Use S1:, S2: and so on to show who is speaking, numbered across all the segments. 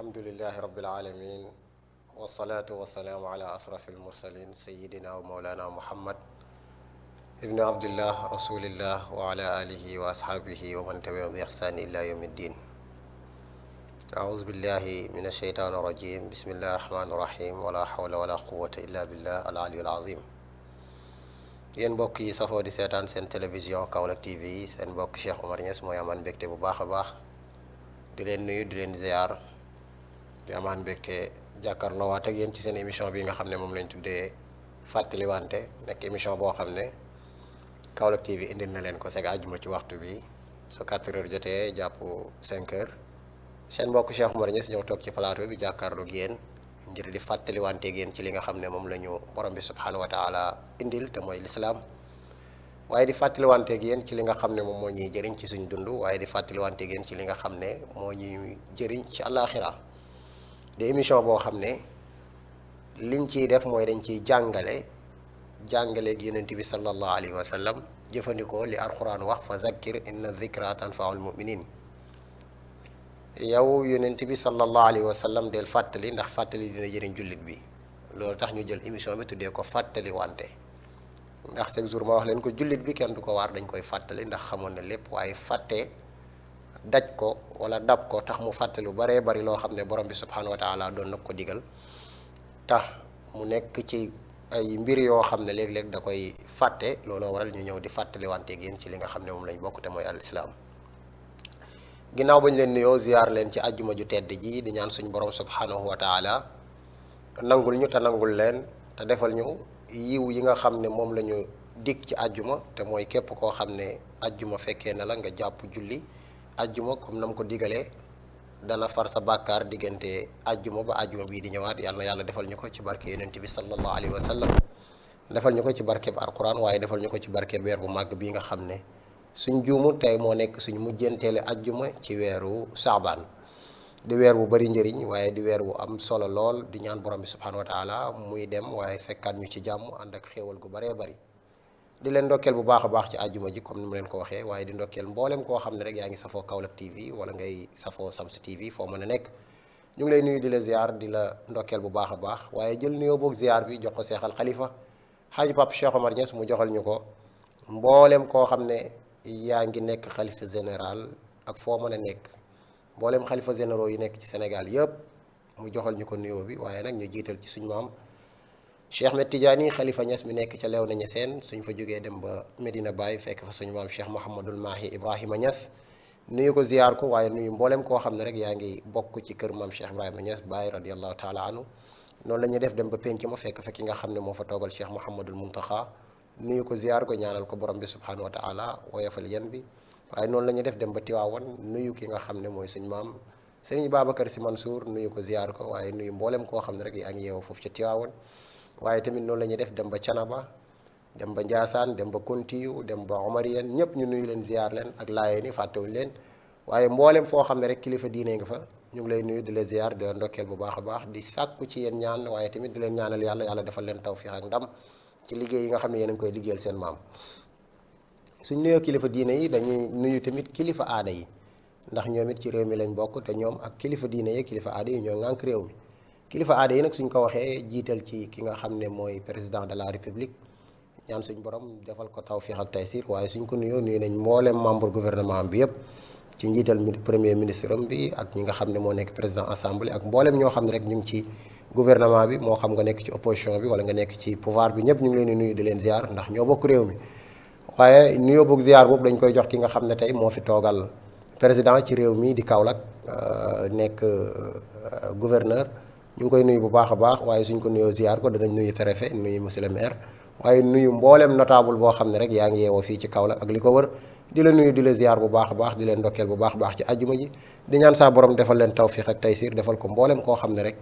S1: alhamdulillahi rabbil alamin wasalaatu wasalaamu ala asrafi almursalin sayidina wa maulana muhammad ibni abdillah rasulillah wa ala alihi wa ashaabihi wa man tabiahum bi ihsani ila yawmi ddin aouzu billahi min alsheytaan irrajim bismillahi rahmani irrahim wala hawla wala quwata illa billah al aliyu al azim yéen mbokk yi safoo di seetaan seen télévision Kaolack TV seen mbokk Cheikh Omar Niass mooy amaan mbégte bu baax a baax di leen nuyu di leen ziar di amaan mbégte jàkkaarloowaat ak yéen ci seen émission bi nga xam ne moom lañ tuddee fàttaliwante nekk émission boo xam ne Kaolack TV indil na leen ko seg àjjuma ci waxtu bi su 4 heures jotee jàpp 5 heures seen mbokk Cheikh Omar Niass ñëw toog ci plateau bi jàkkaarloo ak yéen ngir di fàttaliwante ak yéen ci li nga xam ne moom la ñu borom bi subhanahu wa taala indil te mooy lislaam waaye di fàttaliwante ak yéen ci li nga xam ne moom moo ñuy jëriñ ci suñ dund waaye di fàttaliwante ak yéen ci li nga xam ne moo ñuy jëriñ ci àllaaxira di émission boo xam ne liñ ciy def mooy dañ ciy jàngale ak yonent bi sallallahu alayhi wa sallam jëfandikoo li alquran wax fa zakkir inna dhikra tanfaul muminin yow yonent bi sallallahu alayhi wa sallam del fàttali ndax fàttali dina jëriñ jullit bi loolu tax ñu jël émission bi tuddee ko fàttali wante ndax chaque jour ma wax leen ko jullit bi kenn du ko waar dañ koy fàttali ndax xamoon na lépp waaye fàtte daj ko wala dab ko tax mu fàtte lu baree bari loo xam ne borom bi subhanahu wa taala doon nag ko digal tax mu nekk ci ay mbir yoo xam ne léeg-léeg da koy fàtte looloo waral ñu ñëw di fàttali wante ak yéen ci li nga xam ne moom lañ bokk te mooy al islaam ginnaaw bañ leen nuyoo ziyaar leen ci àjjuma ju tedd ji di ñaan suñ borom subhanahu wa taala nangul ñu te nangul leen te defal ñu yiw yi nga xam ne moom la ñu dig ci àjjuma te mooy képp koo xam ne àjjuma fekkee na la nga jàpp julli àjjuma comme nam ko digalee dana far sa bàkkaar diggante àjjuma ba àjjuma bii di ñëwaat yàlla na yàlla defal ñu ko ci barke yonent bi sallallahu alayhi wa sallam defal ñu ko ci barkeb alquran waaye defal ñu ko ci barkeb weer bu màgg bii nga xam ne suñ juumu tey moo nekk suñ mujjanteele àjjuma ci weeru saabaan di weer bu bari njëriñ waaye di weer bu am solo lool di ñaan borom bi subhanahu wa taala muy dem waaye fekkaat ñu ci jàmm ànd ak xéewal gu baree bari di leen ndokkeel bu baax a baax ci àjjuma ji comme ni mu leen ko waxee waaye di ndokkeel mboolem koo xam ne rek yaa ngi safoo Kaolack TV wala ngay safoo Sams TV foo mën a nekk ñu ngi lay nuyu di la ziar di la ndokkeel bu baax a baax waaye jël nuyoo boog ziar bi jox ko seexal xalifa xaaji Pape Cheikh Omar Niass mu joxal ñu ko mboolem koo xam ne yaa ngi nekk xalifa général ak foo mën a nekk mboolem xalifa généraux yi nekk ci Sénégal yëpp mu joxal ñu ko nuyoo bi waaye nag ñu jiital ci suñu maam Cheikh Ahmed Tidiane xalifa Niass mi nekk ca Léona Niassène suñ fa jógee dem ba Medina Baye fekk fa suñu maam Cheikh Mouhamadul Mahi Ibrahima Niass nuyu ko ziyaar ko waaye nuyu mboolem koo xam ne rek yaa ngi bokk ci kër maam Cheikh Ibrahima Niass Baye radiallahu taala anhu noonu la ñuy def dem ba penc ma fekk fa ki nga xam ne moo fa toogal Cheikh Mouhamadul Muntaxa nuyu ko ziyaar ko ñaanal ko borom bi subhanahu wa taala woyofal yan bi waaye noonu la ñuy def dem ba Tiwaawan nuyu ki nga xam ne mooy suñ maam Serigne Babacar Sy Mansour nuyu ko ziyaar ko waaye nuyu mboolem koo xam ne rek yaa ngi yeewoo foofu ca Tiwaawan waaye tamit noonu la ñuy def dem ba Canaba dem ba Njaasaan dem ba Kuntiyu dem ba Omarien ñëpp ñu nuyu leen ziyaar leen ak laayee ni fàttewuñ leen waaye mboolem foo xam ne rek kilifa diine nga fa ñu ngi lay nuyu di la ziyaar di la ndokkeel bu baax a baax di sàkku ci yéen ñaan waaye tamit di leen ñaanal yàlla defal leen tawfiix ak ndam ci liggéey yi nga xam ne yéen a ngi koy liggéeyal seen maam suñ nuyoo kilifa diine yi dañuy nuyu tamit kilifa aada yi ndax ñoom it ci réew mi lañ bokk te ñoom ak kilifa diine yi kilifa aada yi ñoo ŋànk réew mi kilifa aada yi nag suñ ko waxee jiital ci ki nga xam ne mooy président de la république ñaan suñ borom defal ko tawfiix ak taysir waaye suñ ko nuyu nañ mboolem membre gouvernement bi yëpp ci njiital premier ministre am bi ak ñi nga xam ne moo nekk président assemblée ak mboolem ñoo xam ne rek ñu ngi ci gouvernement bi moo xam nga nekk ci opposition bi wala nga nekk ci pouvoir bi ñëpp ñu ngi leen di nuyu di leen ziar ndax ñoo bokk réew mi waaye nuyoo boog ziar boobu dañ koy jox ki nga xam ne tey moo fi toogal président ci réew mi di Kaolack nekk gouverneur ñu ngi koy nuyu bu baax a baax waaye suñ ko nuyoo ziar ko danañ nuyu préfet nuyu monsieur le maire waaye nuyu mboolem notable boo xam ne rek yaa ngi yeewoo fii ci Kaolack ak li ko wër di la nuyu di la ziar bu baax a baax di leen ndokkeel bu baax a baax ci àjjuma ji di ñaan saa borom defal leen tawfiq ak taysir defal ko mboolem koo xam ne rek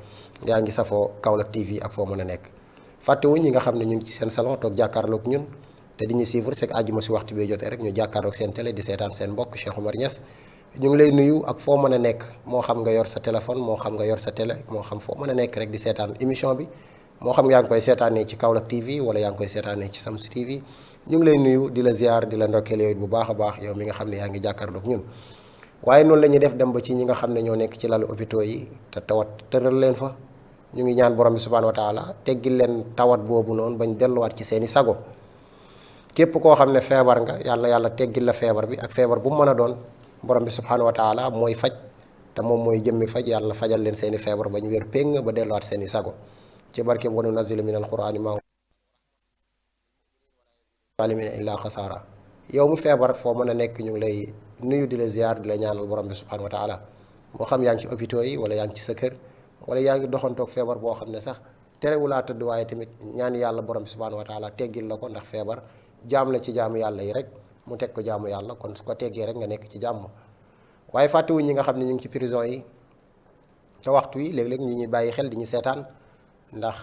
S1: yaa ngi safoo Kaolack TV ak foo mën a nekk fàttewuñ ñi nga xam ne ñu ngi ci seen salon toog jàkkaarloog ñun te di ñu suivre c'est àjjuma si waxtu bi jotee rek ñu jàkkaarloog seen télé di seetaan seen mbokk Cheikh Omar Niass ñu ngi lay nuyu ak foo mën a nekk moo xam nga yor sa téléphone moo xam nga yor sa télé moo xam foo mën a nekk rek di seetaan émission bi moo xam yaa ngi koy seetaanee ci Kaolack TV wala yaa ngi koy seetaanee ci Sams TV ñu ngi lay nuyu di la ziar di la ndokkeel yow bu baax a baax yow mi nga xam ne yaa ngi jàkkaarloog ñun waaye noonu la ñuy def dem ba ci ñi nga xam ne ñoo nekk ci lalu hôpitaux yi te tawat tëral leen fa. ñu ngi ñaan borom bi subhanahu wa taala teggil leen tawat boobu noonu bañ delluwaat ci seeni sago. képp koo xam ne feebar nga yàlla teggil la feebar bi ak feebar bu mu mën a doon borom bi subhanahu wa taala mooy faj te moom mooy jëmmi faj. yàlla fajal leen seeni feebar ba ñu wér péng ba delluwaat seeni sago ci barke wa nunazzilu min alqurani ma zalimina illa xasaara. yow mu feebar foo mën a nekk ñu ngi lay nuyu di la ziar di la ñaanal borom bi subhanahu wa taala moo xam yaa ngi ci hôpitaux yi wala yaa ngi ci sa kër wala yaa ngi doxantoog feebar boo xam ne sax terewulaa tëdd waaye tamit ñaan yàlla borom bi subhanahu wa taala teggil la ko ndax feebar jaam la ci jaamu yàlla yi rek mu teg ko jaamu yàlla kon su ko teggee rek nga nekk ci jàmm. waaye fàttewuñ ñi nga xam ne ñu ngi ci prison yi te waxtu yi léeg-léeg ñi ñuy bàyyi xel di ñu seetaan ndax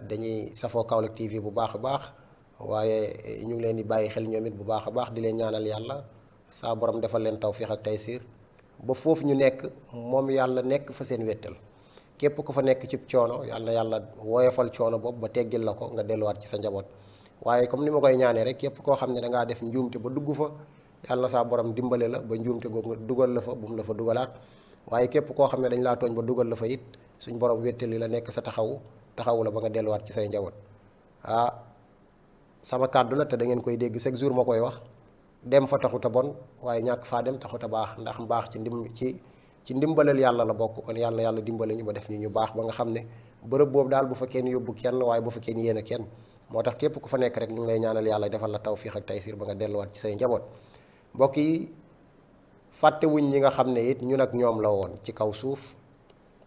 S1: dañuy safoo Kaolack TV bu baax a baax waaye ñu ngi leen di bàyyi xel ñoom it bu baax a baax di leen ñaanal yàlla saa borom defal leen tawfiix ak taysiir ba foofu ñu nekk moom yàlla nekk fa seen wéttal. képp ku fa nekk ci coono yàlla woyofal coono boobu ba teggil la ko nga delluwaat ci sa njaboot. waaye comme ni ma koy ñaanee rek képp koo xam ne dangaa def njuumte ba dugg fa yàlla saa borom dimbale la ba njuumte googu nga dugal la fa bu mu la fa dugalaat. waaye képp koo xam ne dañ laa tooñ ba dugal la fa it suñ borom wéttali la nekk sa taxawu la ba nga delluwaat ci say njaboot. sama kàddu la te da ngeen koy dégg chaque jour ma koy wax dem fa taxut a bon waaye ñàkk faa dem taxut a baax ndax mbaax ci ndimbalal yàlla la bokk. kon yàlla dimbale ñu ba def ñu baax ba nga xam ne bërëb boobu daal bu fa kenn yóbbu kenn waaye bu fa kenn yéene kenn. moo tax képp ku fa nekk rek ñu ngi lay ñaanal yàlla defal la tawfiix ak taysiir ba nga delluwaat ci say njaboot. mbokk yi fàttewuñ ñi nga xam ne it ñun ak ñoom la woon ci kaw suuf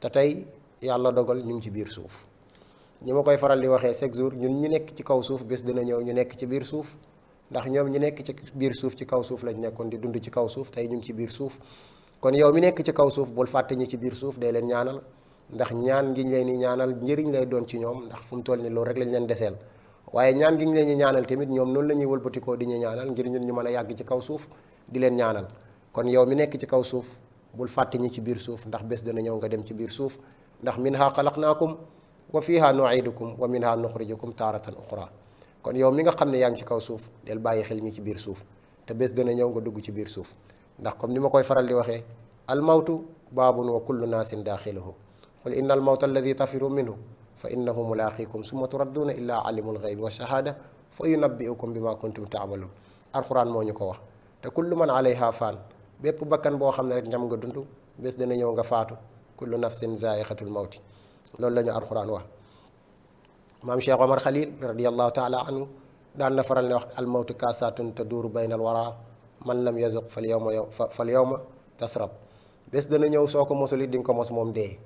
S1: te tey yàlla dogal ñu ngi ci biir suuf. ñi ma koy faral di waxee chaque jour ñun ñu nekk ci kaw suuf bés dina ñëw ñu nekk ci biir suuf ndax ñoom ñu nekk ci biir suuf ci kaw suuf lañ nekkoon di dund ci kaw suuf tey ñu ngi ci biir suuf. kon yow mi nekk ci kaw suuf bul fàtte ñi ci biir suuf day leen ñaanal ndax ñaan ngi ñu leen di ñaanal njëriñ lay doon ci ñoom ndax fu mu toll ni loolu rek lañ leen deseel. waaye ñaan gi ñu leen di ñaanal tamit ñoom noonu la ñuy wëlbatikoo di ñu ñaanal ngir ñun ñu mën a yàgg ci kaw suuf di leen ñaanal. kon yow mi nekk ci kaw suuf bul fàtte ñi ci biir suuf ndax bés dana ñëw nga dem ci biir suuf ndax minha xalaqnaakum wa fiha nuidukum wa minha nuxrijukum taaratan uxra. kon yow mi nga xam ne yaa ngi ci kaw suuf del bàyyi xel ñi ci biir suuf te bés dana ñëw nga dugg ci biir suuf ndax comme ni ma koy faral di waxee almawtu baabun wa kullu naasin daaxiluhu qul inna almawta alladi tafiru minhu fa innahu mulaaqikum summa turadduuna illa alimul xaybi wa shahaada fa yunabbiukum bima kuntum taamaluun. alquran moo ñu ko wax te kullu man alayha faan bépp bakkan boo xam ne rek ñam nga dund bés dana ñëw nga faatu kullu nafsin zaa'iqatul mawti loolu la ñu alquran wax. maam Cheikh Omar Khalil radiyallahu taala anhu daan na faral ne wax almawtu kaasatun taduuru bayna alwara man lam yazuq fal yawma tasrab. bés dana ñëw soo ko mosul it di nga ko mos moom dee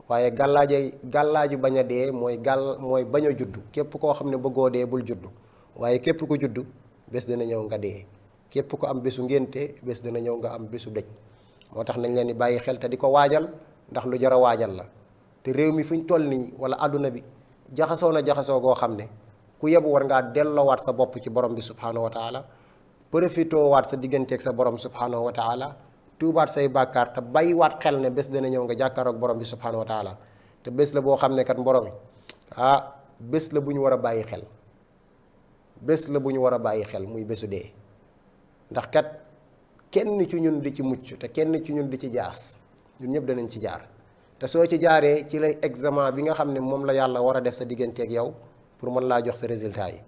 S1: waaye gàllaaju bañ a dee mooy bañ a juddu. képp koo xam ne bëggoo dee bul juddu waaye képp ku juddu bés dana ñëw nga dee. képp ku am bésu ngénte bés dana ñëw nga am bésu dëj. moo tax nañ leen di bàyyi xel te di ko waajal ndax lu jar a waajal la te réew mi fu ñu toll nii wala àdduna bi jaxasoo na jaxasoo goo xam ne ku yebu war ngaa delloowaat sa bopp ci borom bi subhanahu wa taala profitoo waat sa digganteeg sa borom subhanahu wa taala tuubaat say bàkkaar te bàyyiwaat xel ne bés dana ñëw nga jàkkaaroog borom bi subhanahu wa taala te bés la boo xam ne kat borom bés la bu ñu war a bàyyi xel. bés la bu ñu war a bàyyi xel muy bésu dee ndax kat kenn ci ñun di ci mucc te kenn ci ñun di ci jaas ñun ñëpp danañ ci jaar te soo ci jaaree ci lay examen bi nga xam ne moom la yàlla war a def sa digganteeg yow pour mën laa jox sa résultat yi.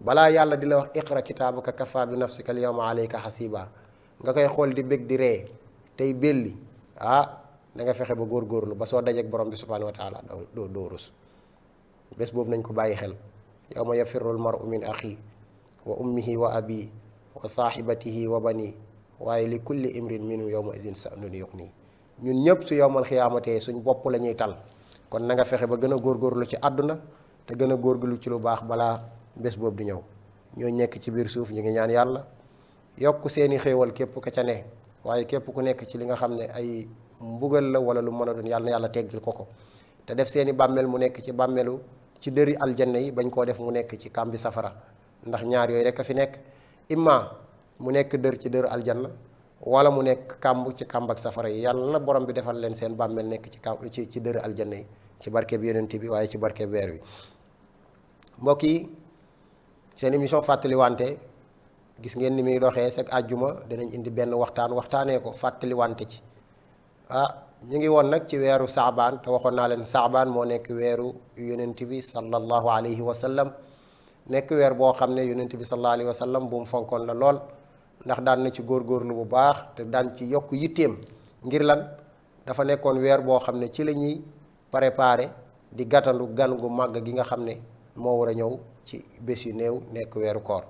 S1: balaa yàlla di la wax iqra kitaabaka kafa bi nafsika al yawma alayka hasiba nga koy xool di bég di ree tey belli da nga fexe ba góorgóorlu ba soo dajeek borom bi subhanahu wa taala doo rus. bés boobu nañ ko bàyyi xel. yawma yafirru al mar'u min axi wa ummihi wa abi wa saaxibatihi wa bani waaye li kulli imrin minhum yawma idin sa'nun yughni. ñun ñëpp su yowmal xiyaamatee suñ bopp la ñuy tal kon na nga fexe ba gën a góorgóorlu ci àdduna te gën a góorgóorlu ci lu baax balaa bés boobu di ñëw. ñoo nekk ci biir suuf ñu ngi ñaan yàlla yokk seeni xéewal képp ka ca ne waaye képp ku nekk ci li nga xam ne ay mbugal la wala lu mën a doon yàlla na yàlla teggil ko te def seeni bàmmeel mu nekk ci bàmmeelu ci dëri aljanna yi bañ koo def mu nekk ci kàmbi safara ndax ñaar yooyu rek a fi nekk imma mu nekk dër ci dër aljanna wala mu nekk kàmb ci kàmb ak safara yi yàlla na borom bi defal leen seen bàmmeel nekk ci dër aljanna yi ci barke bi yonent bi waaye ci barke weer wi. mbokk yi seen émission fàttali wante gis ngeen ni muy doxee chaque àjjuma dinañ indi benn waxtaanee ko fàttali wante ci ñu ngi woon nag ci weeru saabaan te waxoon naa leen saabaan moo nekk weeru yonent bi sallallahu alayhi wa sallam nekk weer boo xam ne yonent bi sallallahu alayhi wa sallam bu mu fonkoon la lool ndax daan na ci góorgóorlu bu baax te daan ci yokk yitteem ngir lan dafa nekkoon weer boo xam ne ci la ñuy préparé di gàttandu gan gu màgg gi nga xam ne moo war a ñëw ci bés yu néew nekk weeru koor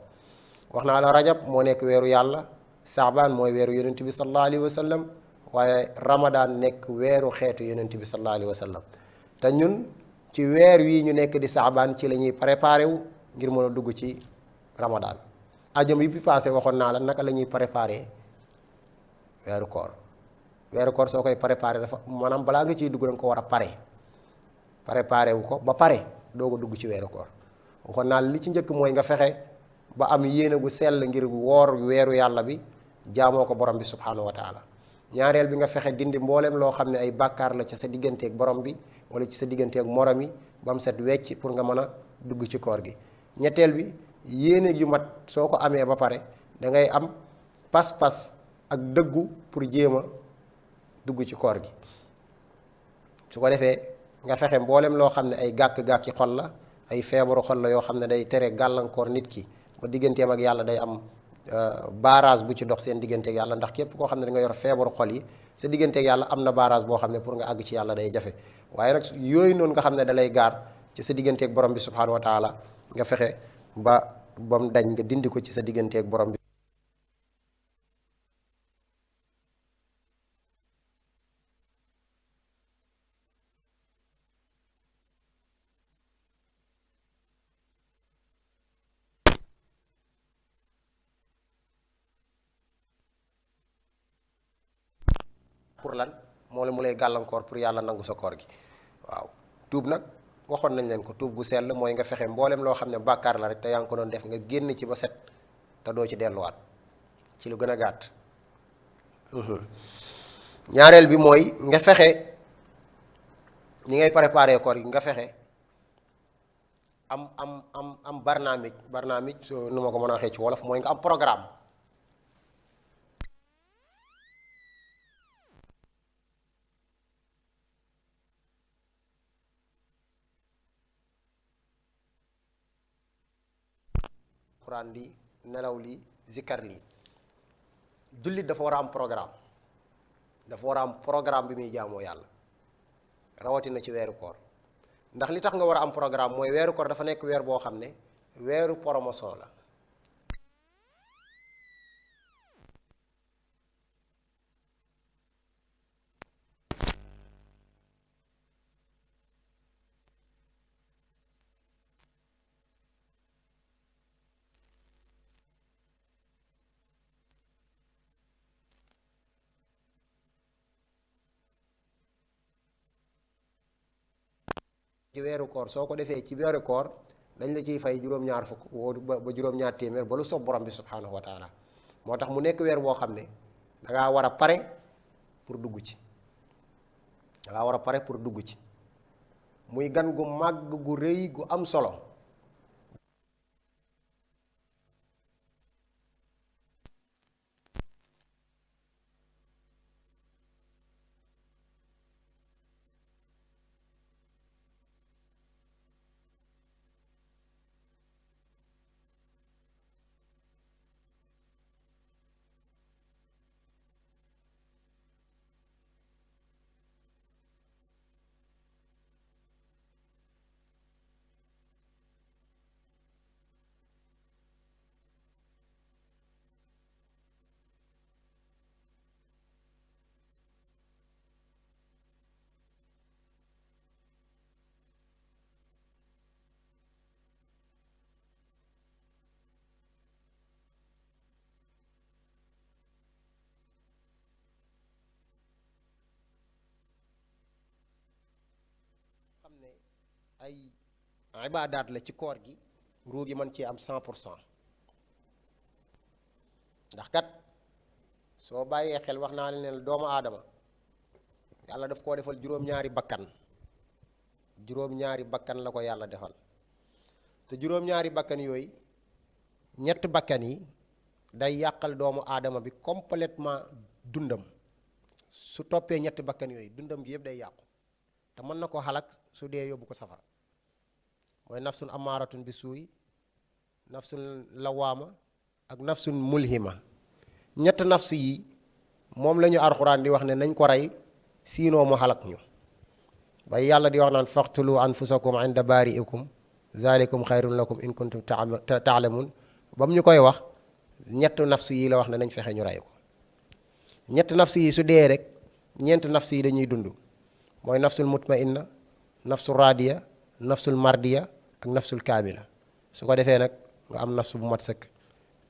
S1: wax naa la rajab moo nekk weeru yàlla saabaan mooy weeru yonent bi sallallahu alayhi wa sallam waaye ramadaan nekk weeru xeetu yonent bi sallallahu alayhi wa sallam te ñun ci weer wii ñu nekk di saabaan ci la ñuy préparé wu ngir mën a dugg ci ramadaan ajam yi bi passé waxoon naa la naka la ñuy préparé weeru koor soo koy préparé dafa maanaam balaa nga ciy dugg danga ko war a préparé wu ko ba pare doo ko dugg ci weeru koor waxoon naa la li ci njëkk mooy nga fexe ba am yéene gu sell ngir woor weeru yàlla bi jaamoo ko borom bi subhanahu wa taala ñaareel bi nga fexe dindi mbooleem loo xam ne ay bàkkaar la ci sa digganteeg borom bi wala ci sa digganteeg morom yi ba mu set wecc pour nga mën a dugg ci koor gi ñetteel bi yéene yu mat soo ko amee ba pare da ngay am pas-pas ak dëggu pour jéem a dugg ci koor gi su ko defee nga fexe mbooleem loo xam ne ay gàkk-gàkki xol la ay feebaru xol la yoo xam ne day tere gàllankoor nit ki ba digganteem ak yàlla day am barrage bu ci dox seen digganteeg yàlla ndax képp koo xam ne da nga yor feebaru xol yi sa digganteeg yàlla am na barrage boo xam ne pour nga àgg ci yàlla day jafe waaye nag yooyu noonu nga xam ne da lay gaar ci sa digganteeg borom bi subhanahu wa taala nga fexe ba mu dañ nga dindi ko ci sa digganteeg borom bi pour lan moo la mu lay gàllankoor pour yàlla nangu sa koor gi waaw tuub nag waxoon nañ leen ko tuub gu sell mooy nga fexe mboolem loo xam ne bàkkaar la rek te yaa ngi ko doon def nga génn ci ba set te doo ci delluwaat ci lu gën a gàtt ñaareel bi mooy nga fexe ñi ngay préparé koor gi nga fexe am barnaamij soo nu ma ko mën a waxee ci wolof mooy nga am programme xuraan li nelaw li zikkar li jullit dafa war a am programme bi muy jaamoo yàlla rawatina ci weeru koor ndax li tax nga war a am programme mooy weeru koor dafa nekk weer boo xam ne weeru promotion la ci weeru koor soo ko defee ci weeru koor dañ la ciy fay juróom-ñaar fukk ba juróom-ñaar téeméer ba lu soob borom bi subhanahu wa taala moo tax mu nekk weer boo xam ne dangaa war a pare pour dugg ci muy gan gu màgg gu rëy gu am solo xam ne ay ibaadaat la ci koor gi ruu gi mën ci am 100% ndax kat soo bàyyee xel wax naa leen ne doomu aadama yàlla daf koo defal juróom-ñaari bakkan la ko yàlla defal te juróom-ñaari bakkan yooyu ñett bakkan yi day yàqal doomu aadama bi complètement dundam su toppee ñetti bakkan yooyu dundam gi yëpp day yàqu te mën na ko xalak su dee yóbbu ko safara mooy nafsun amaaratun bi suuy nafsun lawaama ak nafsun mulhima ñett nafsu yi moom la ñu alxuraan di wax ne nañ ko rey siinoo mu xalak ñu bay yàlla di wax naan faqtulu anfusakum inda baari'ikum zalikum xayrun lakum in kuntum taalamun ba mu ñu koy wax ñett nafsu yi la wax ne nañ fexe ñu rey ko ñett nafsu yi su dee rek ñeent nafsu yi dañuy dund mooy nafsul mutmainna nafsul radiya nafsul mardiya ak nafsul kaamila su ko defee nag nga am nafsu bu mat sëkk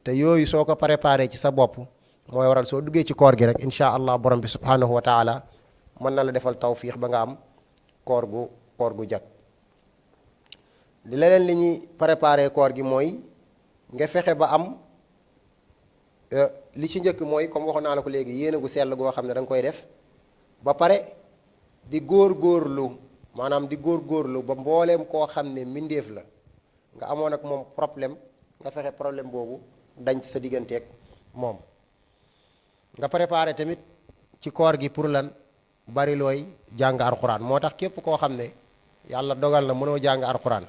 S1: te yooyu soo ko préparé ci sa bopp mooy waral soo duggee ci koor gi rek incha allah borom bi subhanahu wa taala mën na la defal tawfiix ba nga am koor gu jag di leneen li ñuy préparé koor gi mooy nga fexe ba am li ci njëkk mooy comme waxoon naa la ko léegi yéene gu sell goo xam ne da nga koy def ba pare di góor-góorlu maanaam di góor-góorlu ba mbooleem koo xam ne mbindeef la nga amoon ak moom problème nga fexe problème boobu dañ sa digganteeg moom nga préparé tamit ci koor gi pour lan bari looy jàng alxuraan moo tax képp koo xam ne yàlla dogal na mënoo jàng alxuraan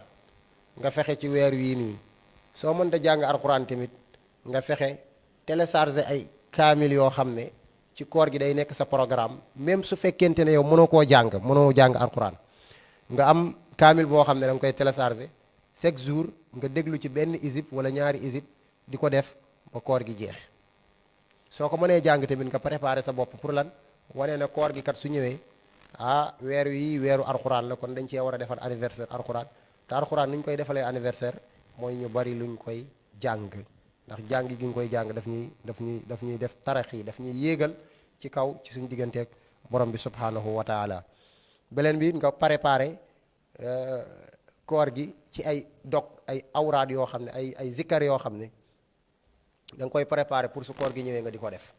S1: nga fexe ci weer wii nii soo mënta jàng alxuraan tamit nga fexe télécharger ay kaamil yoo xam ne ci koor gi day nekk sa programme même su fekkente ne yow mënoo koo jàng mënoo jàng alxuraan nga am kaamil boo xam ne da nga koy télécharger chaque jour nga déglu ci benn isib wala ñaari isib di ko def ba koor gi jeex soo ko mënee jàng tamit nga préparer sa bopp pour lan wane ne koor gi kat su ñëwee weer wi weeru alxuraan la kon dañ cee war a defal anniversaire alxuraan te alxuraan ni ñu koy defalee anniversaire mooy ñu bari luñ koy jàng ndax jàng gi nga koy jàng daf ñuy def tarax yi daf ñuy yéegal ci kaw ci suñu digganteeg borom bi subhanahu wa taala beleen bi nga préparé koor gi ci ay dog ay awraad yoo xam ne ay zikkar yoo xam ne da nga koy préparé pour su koor gi ñëwee nga di ko def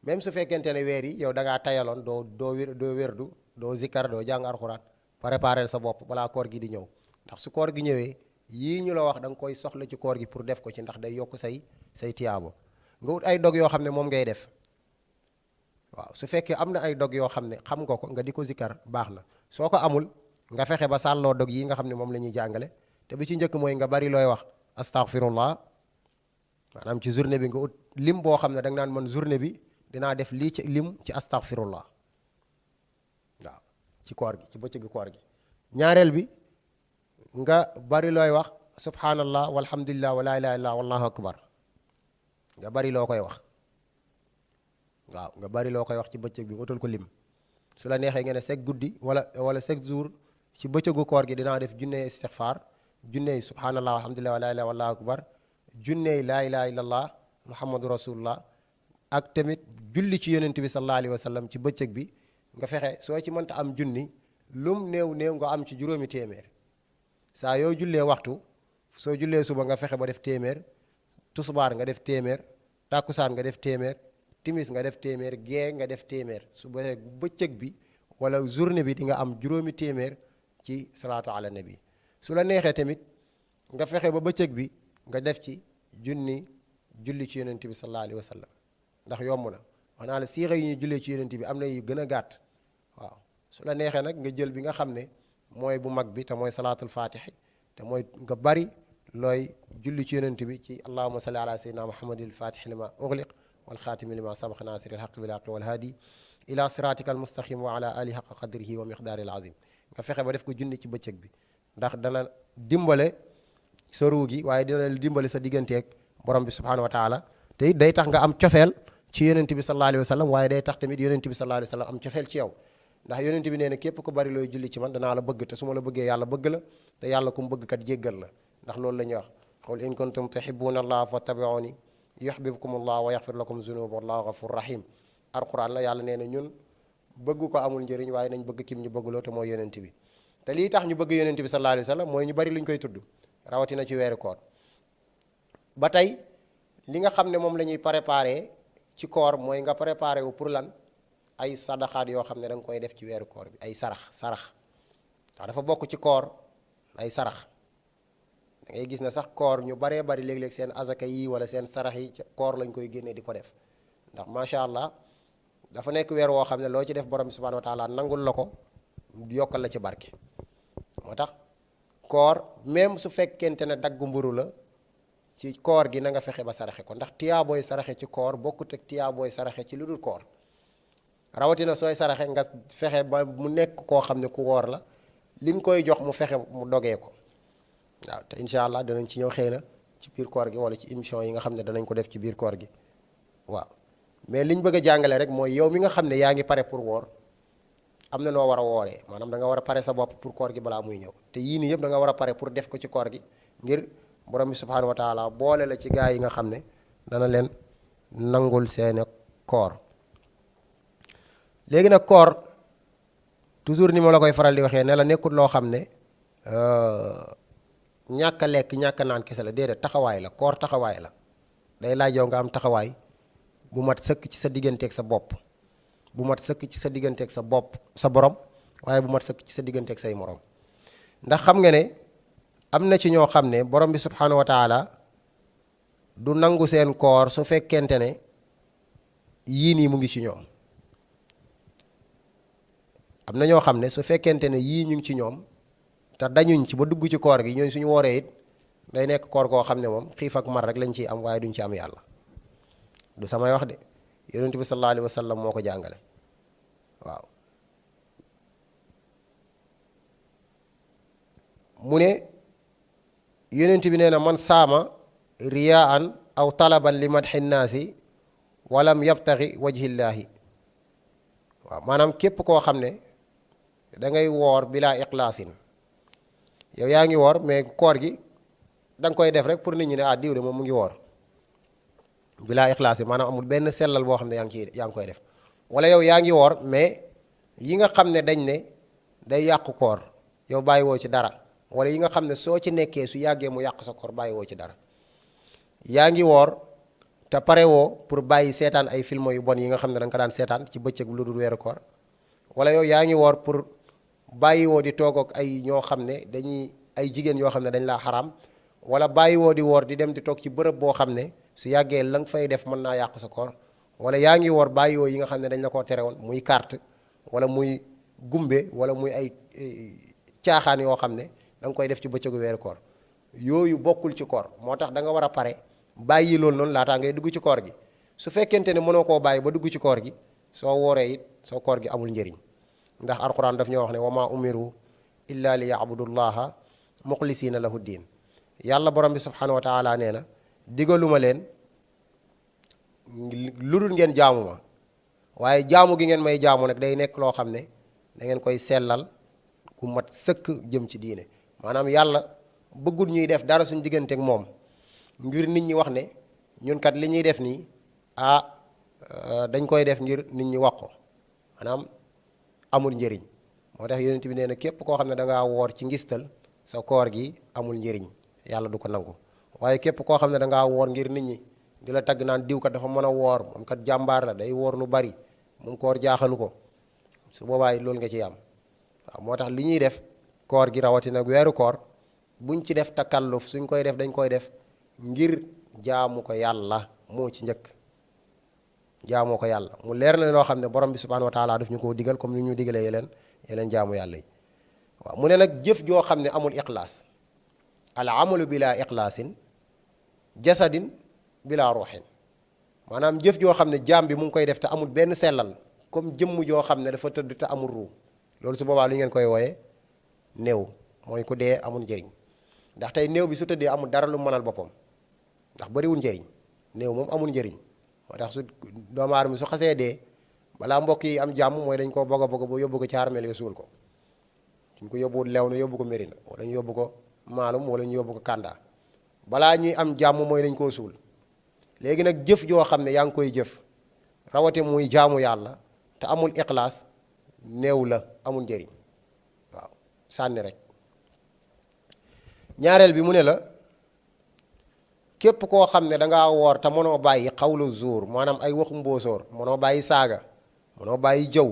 S1: même su fekkente ne weer yi yow da ngaa tayaloon doo wérdu doo zikkar doo jàng alxuraan préparé sa bopp balaa koor gi di ñëw ndax su koor gi ñëwee yii ñu la wax da nga koy soxla ci koor gi pour def ko ci ndax day yokk say tiyaabo nga ut ay dog yoo xam ne moom ngay def waaw su fekkee am na ay dog yoo xam ne xam nga ko nga di ko zikkar baax na soo ko amul nga fexe ba sàlloo dog yi nga xam ne moom la ñuy jàngale te bi ci njëkk mooy nga bari looy wax astaghfirullah maanaam ci journée bi nga ut lim boo xam ne da nga naan man journée bi dinaa def lii ci lim ci astaghfirullah waaw ci koor gi ci bëccëgu koor gi ñaareel bi nga bari looy wax subhanallah walhamdulillah wa la ilaha illallah wallahu akbar nga bari loo koy wax waaw nga bari loo koy wax ci bëccëg bi utal ko lim su la neexee nga ne chaque guddi wala chaque jour ci bëccëgu koor gi dinaa def junney istixfaar junney subhanallah walhamdulillah wa la ilaha wallahu akbar junney la ilaha illallah muhammadu rasulullah ak tamit julli ci yonent bi sallallahu alayhi wa sallam ci bëccëg bi nga fexe soo ci mënta am junni lum néew nga am ci juróomi téeméer saa yoo jullee waxtu soo jullee suba nga fexe ba def téeméer tusubaar nga def téeméer tàkkusaan nga def téeméer timis nga def téeméer gee nga def téeméer su bëccëg bi wala journée bi di nga am juróomi téeméer ci salaatu ala nabi su la neexee tamit nga fexe ba bëccëg bi nga def ci julli ci yonent bi sallallahu alayhi wa sallam ndax yomb na wax naa la siixa yi ñu jullee ci yonent bi am na yu gën a gàtt waaw su la neexee nag nga jël bi nga xam ne mooy bu mag bi te mooy salaatul fatixi te mooy nga bari looy julli ci yonent bi ci allahuma salli ala sayyidina muhammadil fatixi lima ughliq wal xaatimi lima sabaqa nasiril haqq bil haqqi wal haadi ila siratika al mustaqim wa ala alihi haqqa qadrihi wa miqdaaril azim nga fexe ba def ko junni ci bëccëg bi ndax dana dimbale sa ruu gi waaye dina dimbale sa digganteeg borom bi subhanahu wa taala te it day tax nga am cofeel ci yonent bi sallallahu alayhi wa sallam waaye day tax tamit yonent bi sallallahu alayhi wa sallam am cofeel ci yow ndax yonent bi nee na képp ku bari looy julli ci man danaa la bëgg te su ma la bëggee yàlla bëgg la te yàlla ku mu bëgg kat jéggal la ndax loolu la ñuy wax qul in kuntum tuhibbuna allah fattabi'uni yuhbibkum allah wa yaghfir lakum zunuba wallahu ghafur rahim alquran la yàlla nee na ñun bëgg ko amul njëriñ waaye nañ bëgg kim ñu bëggloo te mooy yonent bi te lii tax ñu bëgg yonent bi sallallahu alayhi wa sallam mooy ñu bari luñ koy tudd rawatina ci weeru koor ba tey li nga xam ne moom la ñuy préparé ci koor mooy nga préparé wu pour lan ay sadaxaat yoo xam ne da nga koy def ci weeru koor bi ay sarax ndax dafa bokk ci koor ay sarax da ngay gis ne sax koor ñu baree bari léeg-léeg seen azaka yi wala seen sarax yi koor lañ koy génnee di ko def ndax macha allah dafa nekk weer woo xam ne loo ci def borom bi subhanahu wa taala nangul la ko yokkal la ci barke. moo tax koor même su fekkente ne dagg mburu la ci koor gi na nga fexe ba saraxe ko ndax tiyaabooy saraxe ci koor bokkut ak tiyaabooy saraxe ci lu dul koor rawatina sooy saraxe nga fexe ba mu nekk koo xam ne ku woor la li nga koy jox mu fexe mu dogee ko waaw te incha allah danañ ci ñëw xëy na ci biir koor gi wala ci émission yi nga xam ne danañ ko def ci biir koor gi waaw mais liñ bëgg a jàngale rek mooy yow mi nga xam ne yaa ngi pare pour woor am na noo war a wooree maanaam da nga war a pare sa bopp pour koor gi balaa muy ñëw te yii nii yëpp da nga war a pare pour def ko ci koor gi ngir borom bi subhanahu wa taala boole la ci gaa yi nga xam ne dana leen nangul seeni koor léegi nag koor toujours ni ma la koy faral di waxee ne la nekkul loo xam ne ñàkk a lekk ñàkk a naan kese la déedéet taxawaay la koor taxawaay la day laaj yow nga am taxawaay bu mat sëkk ci sa digganteeg sa bopp bu mat sëkk ci sa digganteeg sa bopp sa borom waaye bu mat sëkk ci sa digganteeg say morom ndax xam nga ne am na ci ñoo xam ne borom bi subhanahu wa taala du nangu seen koor su fekkente ne yii nii mu ngi ci ñoom am na ñoo xam ne su fekkente ne yii ñu ngi ci ñoom te dañuñ ci ba dugg ci koor gi ñooñu suñu wooree it day nekk koor goo xam ne moom xiif ak mar rek lañ ciy am waaye duñ ci am yàlla du samay wax de yonent bi sallallahu alayhi wa sallam moo ko jàngale waaw mu ne yonent bi nee na man saama riyaan aw talaban li madxi nnaasi walam yabtaxi wajhillaahi waaw maanaam képp koo xam ne da ngay woor bilaa ixlaasin yow yaa ngi woor mais koor gi da nga koy def rek pour nit ñi ne ah diw de moom mu ngi woor bilaa ixlaasin maanaam amul benn sellal boo xam ne yaa ngi koy def wala yow yaa ngi woor mais yi nga xam ne dañ ne day yàqu koor yow bàyyi woo ci dara wala yi nga xam ne soo ci nekkee su yàggee mu yàq sa koor bàyyi woo ci dara yaa ngi woor te pare woo pour bàyyi seetaan ay film yu bon yi nga xam ne da nga ko daan seetaan ci bëccëg lu dul weeru koor wala yow yaa ngi woor pour bàyyi woo di toog ak ay ñoo xam ne dañuy ay jigéen yoo xam ne dañ laa xaraam wala bàyyi woo di woor di dem di toog ci bërëb boo xam ne su yàggee la nga fay def mën naa yàq sa koor wala yaa ngi woor bàyyi woo yi nga xam ne dañ la koo tere woon muy carte wala muy gumbe wala muy ay caaxaan yoo xam ne da nga koy def ci bëccëgu weeru koor yooyu bokkul ci koor moo tax da nga war a pare bàyyi loolu noonu laataa ngay dugg ci koor gi su fekkente ne mënoo koo bàyyi ba dugg ci koor gi soo wooree it soo koor gi amul njëriñ ndax alquran daf ñoo wax ne wa ma umiru illa li yaabudullaha muxlisina lahu diin yàlla borom bi subhanahu wa taala nee na digaluma leen lu dul ngeen jaamu ma waaye jaamu gi ngeen may jaamu nag day nekk loo xam ne da ngeen koy sellal ku mat sëkk jëm ci diine maanaam yàlla bëggul ñuy def dara suñu digganteek moom ngir nit ñi wax ne ñun kat li ñuy def nii dañ koy def ngir nit ñi wax ko maanaam amul njëriñ moo tax yonent bi nee na képp koo xam ne da ngaa woor ci ngistal sa koor gi amul njëriñ yàlla du ko nangu waaye képp koo xam ne da ngaa woor ngir nit ñi di la tagg naan diw kat dafa mën a woor moom kat jàmbaar la day woor lu bari moom koor jaaxalu ko su boobaa loolu nga ciy am waaw moo tax li ñuy def koor gi rawatina weeru koor buñ ci def takalluf suñ koy def dañ koy def ngir jaamu ko yàlla moo ci njëkk jaamoo ko yàlla mu leer na loo xam ne borom bi subhanahu wa taala daf ñu koo digal comme ni ñu digalee yeneen jaamu yàlla yi waaw mu ne nag jëf joo xam ne amul ixlaas al amalu bila ixlaasin jasadin bila ruuxin maanaam jëf joo xam ne jaam bi mu ngi koy def te amul benn sellal comme jëmm joo xam ne dafa tëdd te amul ruu loolu su boobaa lu ngeen koy wooye néew mooy ku dee amul njëriñ ndax tey néew bi su tëddee amul dara lu mënal boppam ndax bariwul njëriñ néew moom amul njëriñ moo tax su doomu aadama su xasee dee balaa mbokk yi am jàmm mooy dañ koo boga boga ba yóbbu ko ci armeel yo suul ko suñ ko yóbbuwul lew na yóbbu ko Mérina wala ñu yóbbu ko Maalum wala ñu yóbbu ko Kanda balaa ñuy am jàmm mooy dañ koo suul léegi nag jëf joo xam ne yaa ngi koy jëf rawate muy jaamu yàlla te amul ixlaas néew la amul njëriñ waaw sànni rek ñaareel bi mu ne la képp koo xam ne dangaa woor te mënoo bàyyi xawlu zuur maanaam ay waxu mbóosóor mënoo bàyyi saaga mënoo bàyyi jëw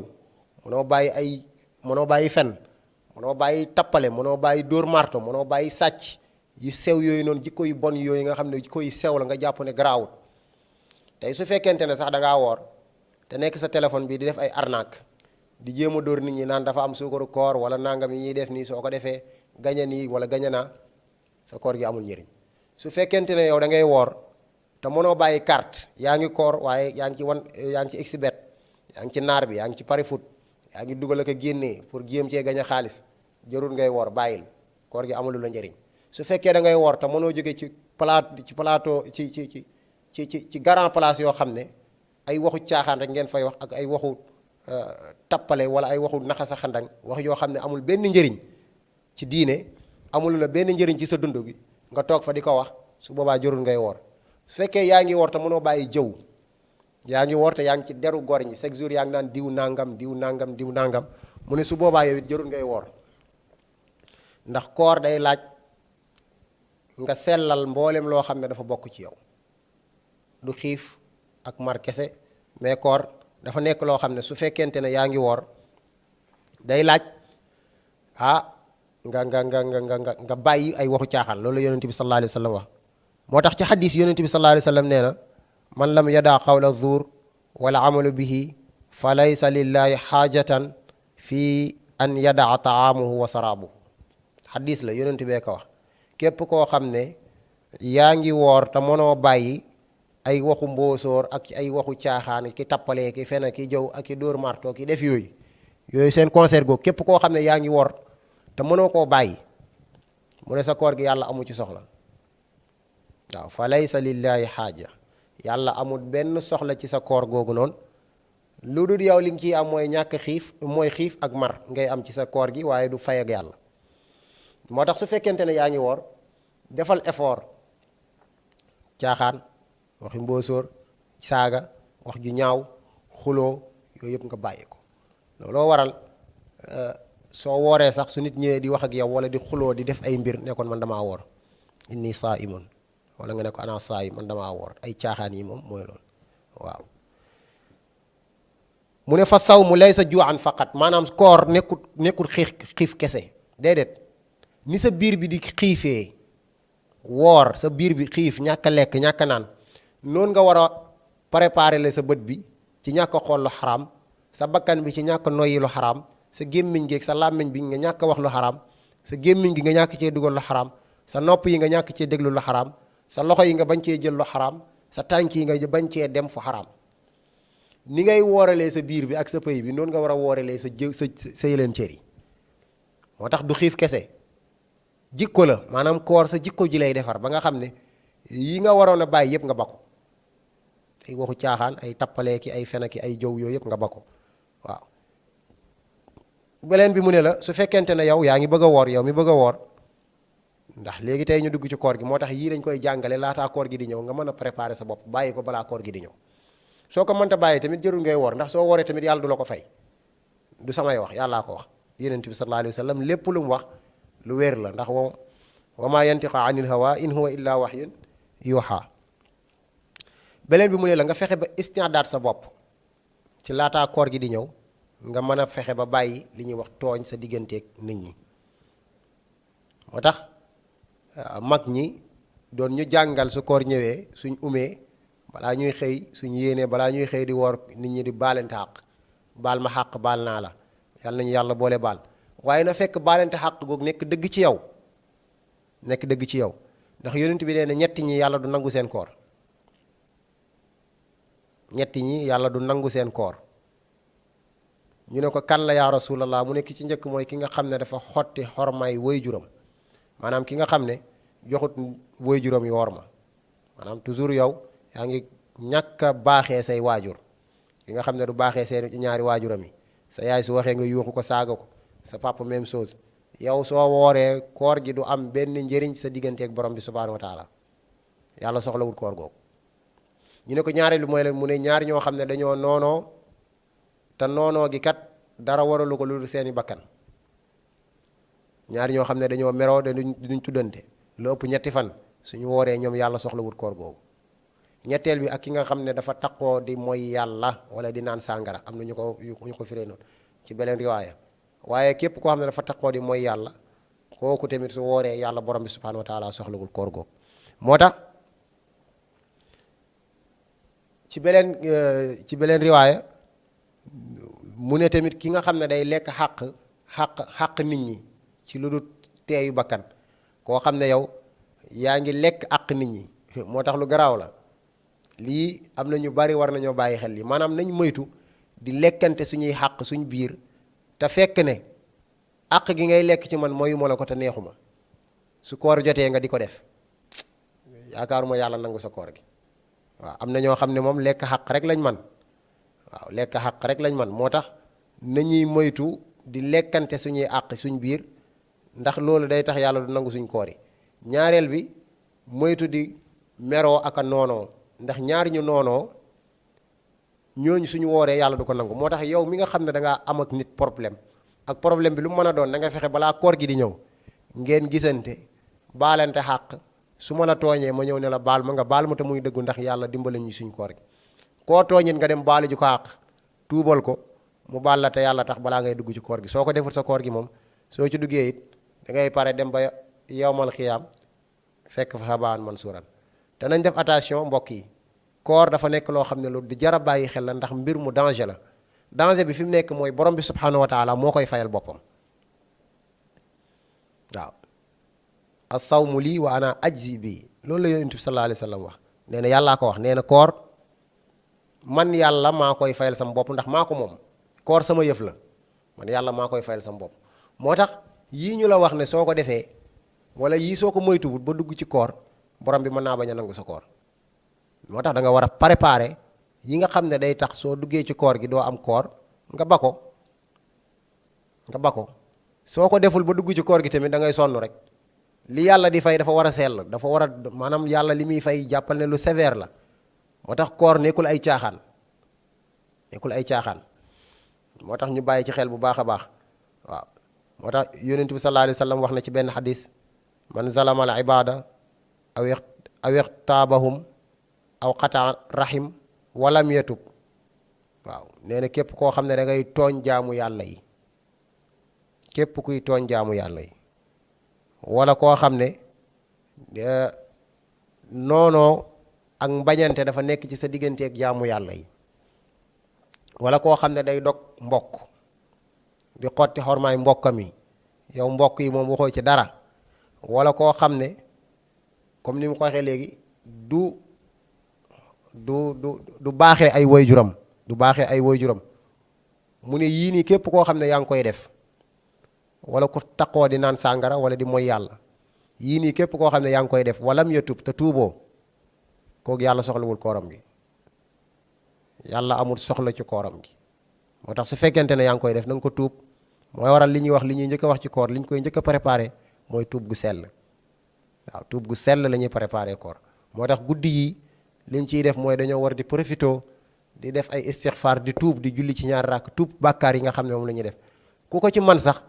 S1: mënoo bàyyi fen mënoo bàyyi tappale mënoo bàyyi dóor marto mënoo bàyyi sàcc yu sew yooyu noonu jikko yu bon yooyu nga xam ne jikko yu sew la nga jàpp ne garaawut tey su fekkente ne sax da ngaa woor te nekk sa téléphone bi di def ay arnaque di jéem a dóor nit ñi naan dafa am suukaru koor wala nangam yi ñuy def nii soo ko defee gañe nii wala gañe naa sa koor gi amul njëriñ su fekkente ne yow da ngay woor te mënoo bàyyi carte yaa ngi koor waaye yaa ngi ci xbet yaa ngi ci naar bi yaa ngi ci pari foot yaa ngi dugal ak a génnee pour jéem cee gañe xaalis jarul ngay woor bàyyil koor gi amul la njëriñ su fekkee da ngay woor te mënoo jóge ci plateau ci grand place yoo xam ne ay waxu caaxaan rek ngeen fay wax ak ay waxu tappale wala ay waxu naxasa xandang wax yoo xam ne amul benn njëriñ ci diine amul la benn njëriñ ci sa dund gi nga toog fa di ko wax su boobaa jarul ngay woor su fekkee yaa ngi woor te mënoo bàyyi jëw yaa ngi woor te yaa ngi ci deru gor ñi chaque jour yaa ngi naan diw nangam diw nangam diw nangam mu ne su boobaa yow it jarul ngay woor ndax koor day laaj nga sellal mboolem loo xam ne dafa bokk ci yow du xiif ak mar kese mais koor dafa nekk loo xam ne su fekkente ne yaa ngi woor day laaj nga bàyyi ay waxu caaxaan loolu la yonent bi sallallahu alayhi wa sallam wax moo tax ci xadis yonent bi sallallahu alayhi wa sallam nee na man lam yadaa qawla zuur wala amalu bihi fa laysa lillahi xaajatan fi an yadaa taamuhu wa saraabuhu xadis la yonent bee ko wax képp koo xam ne yaa ngi woor te mënoo bàyyi ay waxu mbóosóor ak ay waxu caaxaan ki tappalee ki fen ki jëw ak ki dóor marto ki def yooyu seen concert googu képp koo xam ne yaa ngi woor te mënoo koo bàyyi mu ne sa koor gi yàlla amu ci soxla waaw fa laysa lillahi xaaja yàlla amul benn soxla ci sa koor googu noonu lu dul yow li nga ciy am mooy ñàkk xiif mooy xiif ak mar ngay am ci sa koor gi waaye du fay ak yàlla moo tax su fekkente ne yaa ngi woor defal effort caaxaan waxi mbóosóor saaga wax ju ñaaw xuloo yooyu yëpp nga bàyyi ko looloo waral soo wooree sax su nit ñëwee di wax ak yow wala di xuloo di def ay mbir nekkoon man damaa woor inni saa'imun wala nga ne ko ana saa'im man damaa woor ay caaxaan yi moom mooy loolu waaw mu ne fa sawmu laysa juu'an faqat maanaam koor nekkul xiif kese déedéet ni sa biir bi di xiifee woor sa biir bi xiif ñàkk a lekk ñàkk a naan noonu nga war a préparer la sa bët bi ci ñàkk a xool lu xaraam sa bakkan bi ci ñàkk a noyyi lu xaraam sa gémmiñ gi ak sa làmmiñ bi nga ñàkk a wax lu xaraam sa gémmiñ gi nga ñàkk cee dugal lu xaraam sa nopp yi nga ñàkk cee déglu lu xaraam sa loxo yi nga bañ cee jël lu xaraam sa tànk yi nga bañ cee dem fu xaraam ni ngay wooralee sa biir bi ak sa pëy bi noonu nga war a wooralee sa yeneen cër yi moo tax du xiif kese jikko la maanaam koor sa jikko ji lay defar ba nga xam ne yi nga waroon a bàyyi yëpp nga ba ko ay waxu caaxaan ay tappalee ki ay fen ki ay jëw yooyu yëpp nga ba ko waaw beleen bi mu ne la su fekkente ne yow yaa ngi bëgg a woor yow mi bëgg a woor ndax léegi tey ñu dugg ci koor gi moo tax yii dañ koy jàngale laataa koor gi di ñëw nga mën a préparer sa bopp bàyyi ko balaa koor gi di ñëw soo ko mënta bàyyi tamit jërul ngay woor ndax soo wooree tamit yàlla du la ko fay du samay wax yàllaa ko wax yonent bi sallallahu alayhi wa sallam lépp lu mu wax lu wér la ndax wa ma yantiqu anil hawa in huwa illa wahyun yuha beleen bi mu ne la nga fexe ba istiadaat sa bopp ci laataa koor gi di ñëw nga mën a fexe ba bàyyi li ñuy wax tooñ sa digganteeg nit ñi moo tax mag ñi doon ñu jàngal su koor ñëwee suñ umee balaa ñuy xëy suñ yéenee balaa ñuy xëy di woor nit ñi di baalante xàq baal ma xàq baal naa la yàlla nañu yàlla boole baal waaye na fekk baalante xàq googu nekk dëgg ci yow nekk dëgg ci yow ndax yonent bi nee na ñetti ñi yàlla du nangu seen koor ñetti ñi yàlla du nangu seen koor ñu ne ko kan la yaa rasulallah mu nekk ci njëkk mooy ki nga xam ne dafa xotti xormaay waajuram maanaam ki nga xam ne joxut waajuram yi worma maanaam toujours yow yaa ngi ñàkk a baaxee say waajur ki nga xam ne du baaxee seen ñaari waajuram yi sa yaay su waxee nga yuuxu ko saaga ko sa papa même chose yow soo wooree koor gi du am benn njëriñ sa digganteeg borom bi subhanahu wa taala yàlla soxlawul koor googu ñu ne ko ñaareelu mooy leen mu ne ñaari ñoo xam ne dañoo noonoo te noonoo gi kat dara waralu ko lu seeni bakkan ñaari ñoo xam ne dañoo meroo de duñ tuddante lu ëpp ñetti fan suñu wooree ñoom yàlla soxlawul koor googu ñetteel bi ak ki nga xam ne dafa taqoo di mooy yàlla wala di naan sàngara am na ñu ko firee noonu ci beneen riwaaya waaye képp koo xam ne dafa taqoo di mooy yàlla kooku tamit su wooree yàlla borom bi subhanahu wa taala soxlawul koor googu. moo tax ci beneen riwaaya mu ne tamit ki nga xam ne day lekk xàq nit ñi ci lu dul teeyu bakkan, koo xam ne yow yaa ngi lekk àq nit ñi moo tax lu garaaw la lii. am na ñu bari war nañoo bàyyi xel lii, maanaam nañ moytu di lekkante suñuy xàq suñ biir te fekk ne àq gi ngay lekk ci man mooyu ma la ko te neexuma, su koor jotee nga di ko def, yaakaaruma yàlla nangu sa koor gi. waaw am na ñoo xam ne moom lekk xàq rek lañ man, waaw lekk xàq rek lañ man. moo tax nañuy moytu di lekkante suñuy àq suñ biir, ndax loolu day tax yàlla du nangu suñ koor yi. ñaareel bi moytu di meroo ak a noonoo, ndax ñaari ñu noonoo ñooñu suñu wooree yàlla du ko nangu. moo tax yow mi nga xam ne da ngaa am ak nit problème, ak problème bi lu mu mën a doon da nga fexe balaa koor gi di ñëw ngeen gisante baalante xàq. su ma la tooñee ma ñëw ne la baal ma nga baal ma te muy dëggu, ndax yàlla dimbale ñu suñ koor gi. koo tooñit nga dem baali ju ko àq tuubal ko mu baal la te yàlla tax balaa ngay dugg ci koor gi. soo ko deful sa koor gi moom soo ci duggee it da ngay pare dem ba yowmal xiyaam fekk fa habaan mansuuran. te nañ def attention mbokk yi, koor dafa nekk loo xam ne lu di jar a bàyyi xel la, ndax mbir mu danger la. danger bi fi mu nekk mooy borom bi subhanahu wa taala moo koy fayal boppam. waaw as-sawmu lii wa ana ajzi bi, loolu la yonent bi sallallahu alayhi wa sallam wax. nee na yàllaa ko wax, nee na koor man yàlla maa koy fayal sama bopp, ndax maa ko moom. koor sama yëf la, man yàlla maa koy fayal sama bopp. moo tax yii ñu la wax ne soo ko defee wala yii soo ko moytuwul ba dugg ci koor, borom bi mën naa bañ a nangu sa koor. moo tax da nga war a préparer yi nga xam ne day tax soo duggee ci koor gi doo am koor nga ba ko soo ko deful ba dugg ci koor gi tamit da ngay sonn rek. li yàlla di fay dafa war a sell, dafa war a maanaam yàlla li muy fay jàppal ne lu sévère la. moo tax koor nekkul ay caaxaan, moo tax ñu bàyyi ci xel bu baax a baax. waaw moo tax yonent bi sallallahu alayhi wa sallam wax na ci benn xadis, man zalama al ibada aw ixtaabahum aw qata rahim walam yatub. waaw nee na képp koo xam ne da ngay tooñ jaamu yàlla yi, képp kuy tooñ jaamu yàlla yi, wala koo xam ne noonoo ak mbañante dafa nekk ci sa digganteeg jaamu yàlla yi, wala koo xam ne day dog mbokk di xotti xormaay mbokkam yi, yow mbokk yi moom waxoo ci dara, wala koo xam ne comme ni mu ko waxee léegi du baaxee ay waajuram, mu ne yii nii képp koo xam ne yaa ngi koy def, wala ku taqoo di naan sàngara wala di mooy yàlla, yii nii képp koo xam ne yaa ngi koy def walam yatub te tuuboo, kooku yàlla soxlawul kooram gi, yàlla amul soxla ci kooram gi. moo tax su fekkente ne yaa ngi koy def na nga ko tuub. mooy waral li ñuy njëkk a wax ci koor li ñu koy njëkk a préparé mooy tuub gu sell. waaw tuub gu sell la ñuy préparé koor. moo tax guddi yi liñ ciy def mooy dañoo war di profito di def ay istixfaar di tuub di julli ci ñaar rakk tuub bàkkaar yi nga xam ne moom la ñuy def. ku ko ci man sax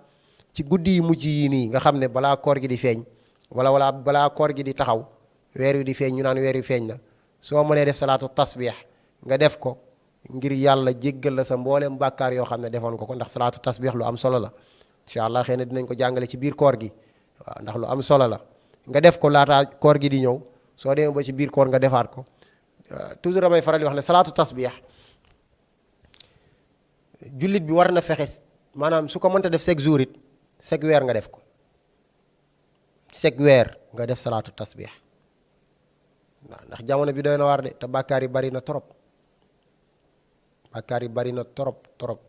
S1: ci guddi yi mujj yi nii nga xam ne balaa koor gi di feeñ wala balaa koor gi di taxaw weer wi di feeñ ñu naan weer wi feeñ na, soo mënee def salaatu tasbih nga def ko ngir yàlla jéggal la sa mbooleem bàkkaar yoo xam ne defoon ko ndax salaatu tasbih lu am solo la. incha allah xëy na dinañ ko jàngale ci biir koor gi, waaw ndax lu am solo la. nga def ko laataa koor gi di ñëw, soo demee ba ci biir koor nga defaat ko. toujours damay faral di wax ne salaatu tasbih jullit bi war na fexe maanaam su ko mënta def chaque jour it chaque weer nga def ko, chaque weer nga def salaatu tasbih. waaw ndax jamono bi doy na waar de te bàkkaar yi bari na trop, trop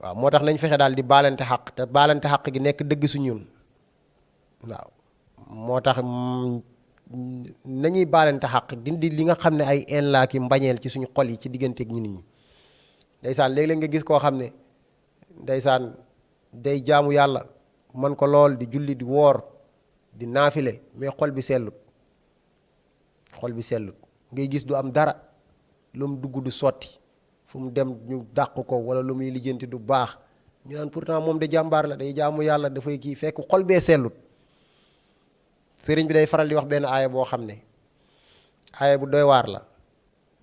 S1: waaw moo tax nañ fexe daal di baalante xaq, te baalante xaq gi nekk dëgg su ñun. waaw moo tax nañuy baalante xaq dindi li nga xam ne ay een laa ki mbañeel ci suñu xol yi ci digganteeg ñu nit ñi. ndeysaan léeg-léeg nga gis koo xam ne ndeysaan day jaamu yàlla man ko lool di julli di woor di naafile mais xol bi sellut, ngay gis du am dara, lu mu dugg du sotti, fu mu dem ñu dàq ko wala lu muy lijjanti du baax, ñu naan pourtant moom de jàmbaar la day jaamu yàlla dafay kii, fekk xol bee sellut. sëriñ bi day faral di wax benn aaya boo xam ne aaya bu doy waar la.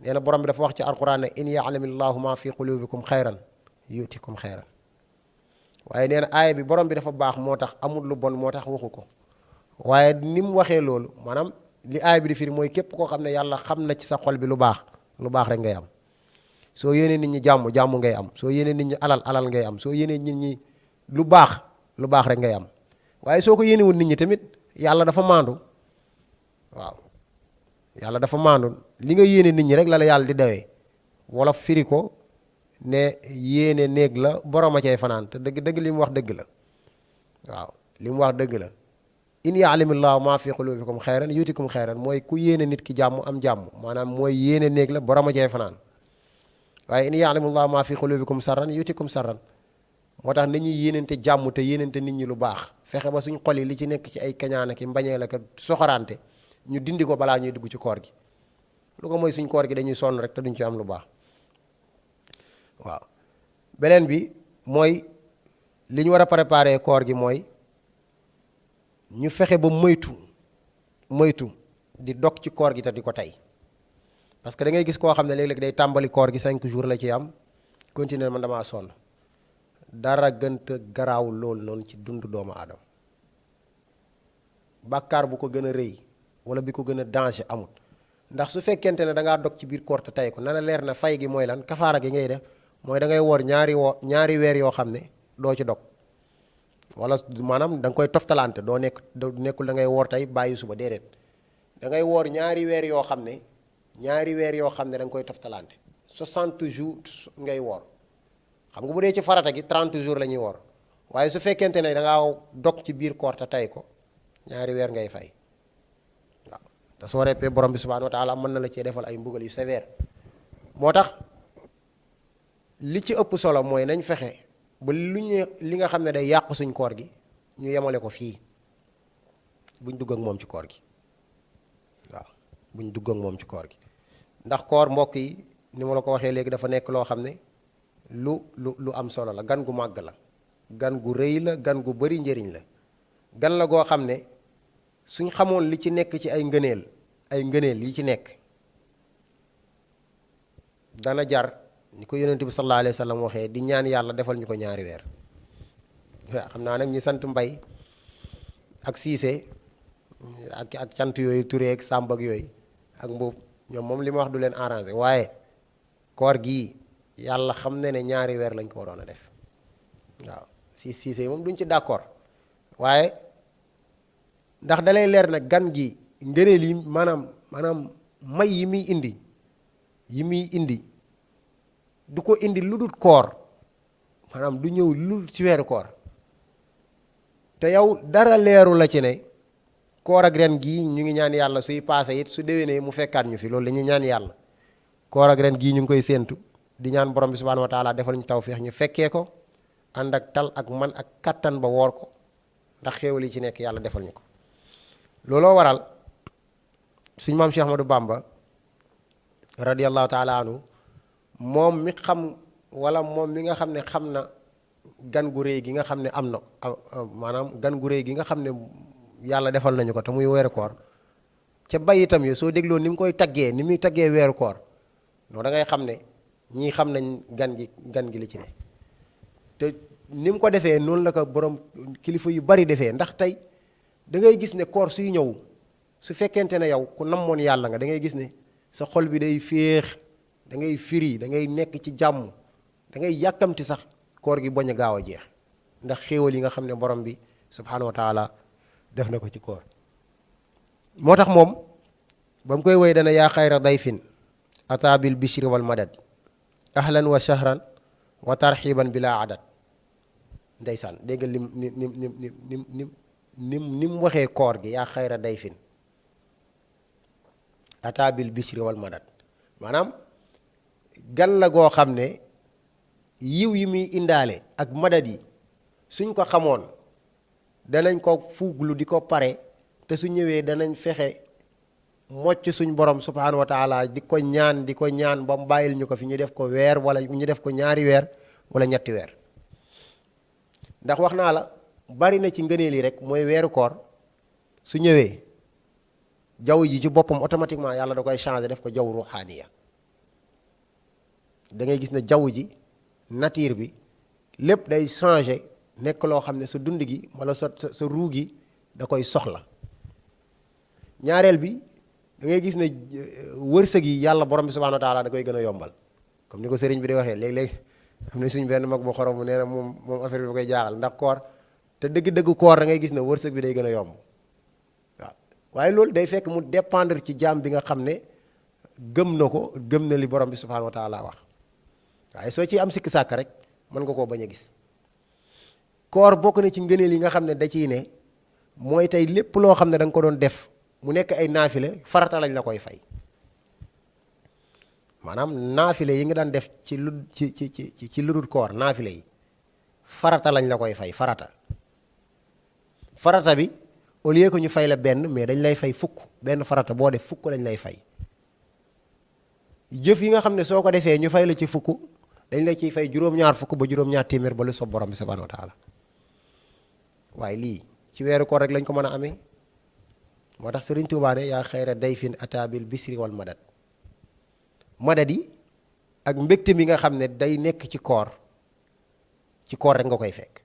S1: nee na borom bi dafa wax ci alquran ne in ya'lamillahu ma fi qulubikum xayran yutikum xayran waaye nee na aaya bi borom bi dafa baax moo tax amul lu bon moo tax waxu ko waaye ni mu waxee loolu maanaam li aaya bi di firi mooy képp koo xam ne yàlla xam na ci sa xol bi lu baax rek ngay am soo yéenee nit ñi jàmm ngay am soo yéenee nit ñi alal ngay am soo yéenee nit ñi lu baax rek ngay am waaye soo ko yéenewul nit ñi tamit yàlla dafa maandu waaw yàlla dafa maandu li nga yéene nit ñi rek la yàlla di dawee wala firi ko ne yéene néeg la borom a cay fanaan te dëgg li mu wax dëgg la waaw li mu wax dëgg la in ya'lamillaahu maa fi quluubikum xayran yu'tikum xayran mooy ku yéene nit ki jàmm am jàmm maanaam mooy yéene néeg la borom a cay fanaan waaye in ya'lamillaahu maa fi quluubikum sarran yu'tikum sarran moo tax nañuy yéenante jàmm te yéenante nit ñi lu baax fexe ba suñ xol yi li ci nekk ci ay kañaan ak mbañeel ak soxorante ñu dindi ko balaa ñuy dugg ci koor gi lu ko mooy suñ koor gi dañuy sonn rek te duñ ci am lu baax waaw beneen bi mooy li ñu war a préparer koor gi mooy ñu fexe ba moytu di dog ci koor gi te di ko tey parce que da ngay gis koo xam ne léeg-léeg day tàmbali koor gi 5 jours la ci am continuer man damaa sonn dara gënta garaaw loolu noonu ci dund doomu aadama bàkkaar bu ko gën a rëy wala bi ko gën a danger amut ndax su fekkente ne da ngaa dog ci biir koor te tey ko na la leer na fay gi mooy lan kafaara gi ngay def mooy da ngay woor ñaari weer yoo xam ne doo ci dog wala maanaam da nga koy toftalante nekkul da ngay woor tey bàyyi suba déedéet da ngay woor ñaari weer yoo xam ne da nga koy toftalante 60 jours ngay woor xam nga bu dee ci farata gi 30 jours la ñuy woor waaye su fekkente ne da ngaa dog ci biir koor te tey ko ñaari weer ngay fay waaw te soo reppee borom bi subhanahu wa taala mën na la cee defal ay mbugal yu sévère moo tax li ci ëpp solo mooy nañ fexe ba li nga xam ne day yàq suñ koor gi ñu yemale ko fii buñ dugg ak moom ci koor gi waaw buñ dugg ak moom ci koor gi ndax koor mbokk yi ni ma la ko waxee léegi dafa nekk loo xam ne lu am solo la gan gu màgg la gan gu rëy la gan gu bari njëriñ la gan la goo xam ne suñ xamoon li ci nekk ci ay ngëneel yi ci nekk dana jar ni ko yonent bi sallallahu alayhi wa sallam waxee di ñaan yàlla defal ñu ko ñaari weer waaw xam naa nag ñi sant Mbay ak Siise ak cant yooyu Touré ak Sàmb ak yooyu ak Mbuub ñoom moom li ma wax du leen arrangé waaye koor gii yàlla xam ne ñaari weer lañ ko waroon a def waaw Siise moom duñ ci d'accord waaye ndax dalay leer nag gan gi ngëneel yi maanaam may yi muy indi du ko indi lu dul koor maanaam du ñëw lu ci weeru koor te yow dara leeru la ci ne koor ak ren gii ñu ngi ñaan yàlla suy paase it su déwénee mu fekkaat ñu fi loolu la ñuy ñaan yàlla koor ak ren gii ñu ngi koy séentu di ñaan borom bi subhanahu wa taala defal ñu tawfeex ñu fekkee ko ànd ak tal ak man ak kattan ba woor ko ndax xéewal yi ci nekk yàlla defal ñu ko looloo waral suñ maam Cheikh Ahmadou Bamba radiyallahu taala anhu moom mi xam wala moom mi nga xam ne xam na gan gu réy gi nga xam ne am na maanaam gan gu réy gi nga xam ne yàlla defal nañu ko te muy weeru koor ca bay itam yo soo dégloo ni mu koy taggee ni muy taggee weeru koor non da ngay xam ne ñii xam nañ gan gi li ci ne te ni mu ko defee noonu la ko borom kilifa yu bari defee ndax tey da ngay gis ne koor suy ñëw su fekkente ne yow ku namoon yàlla nga da ngay gis ne sa xol bi day féex da ngay firi da ngay nekk ci jàmm da ngay yàkkamti sax koor gi bañ a gaaw a jeex ndax xéewal yi nga xam ne borom bi subhanahu wa taala def na ko ci koor moo tax moom ba mu koy woy dana yaa xayra dayfin ata bil bishri wal madad ahlan wa shahran wa tarxiban bila adad ndeysaan dégg nga ni mu waxee koor gi yaa xayra dayfin ata bil bishri wal madad maanaam gan la goo xam ne yiw yi muy indaale ak madad yi suñ ko xamoon danañ ko fuuglu di ko pare te su ñëwee danañ fexe mocc suñ borom subhanahu wa taala di ko ñaan ba mu bàyyil ñu ko fi ñu def ko weer wala ñu def ko ñaari weer wala ñetti weer ndax wax naa la bari na ci ngëneel yi rek mooy weeru koor su ñëwee jaww ji ci boppam automatiquement yàlla da koy changer def ko jaww ruuxaaniya da ngay gis ne jaww ji nature bi lépp day changer
S2: nekk loo xam ne sa dund gi wala sa ruu gi da koy soxla. ñaareel bi da ngay gis ne wërsëg yi yàlla borom bi subhanahu wa taala da koy gën a yombal comme ni ko sëriñ bi di waxee léeg-léeg am na suñ benn mag bu xorom nee na moom affaire bi da koy jaaxal ndax koor te dëgg-dëgg koor da ngay gis ne wërsëg bi day gën a yomb waaw waaye loolu day fekk mu dépendre ci jaam bi nga xam ne gëm na ko gëm na li borom bi subhanahu wa taala wax waaye soo ciy am sikki sàkk rek mën nga koo bañ a gis. koor bokk na ci ngëneel yi nga xam ne da ciy ne mooy tey lépp loo xam ne da nga ko doon def mu nekk ay naafile farata lañ la koy fay maanaam naafile yi nga daan def ci lu dul koor naafile yi farata lañ la koy fay farata bi au lieu que ñu fay la benn mais dañ lay fay fukk benn farata boo def fukk lañ lay fay jëf yi nga xam ne soo ko defee ñu fay la ci fukk dañ la ciy fay juróom-ñaar fukk ba juróom-ñaar téeméer ba lu sob borom bi subhanahu wa taala waaye lii ci weeru koor rek lañ ko mën a amee moo tax Sëriñ Tuubaa ne yaa xayra dayfin ataabil bisri wal madad yi ak mbégte mi nga xam ne day nekk ci koor rek nga koy fekk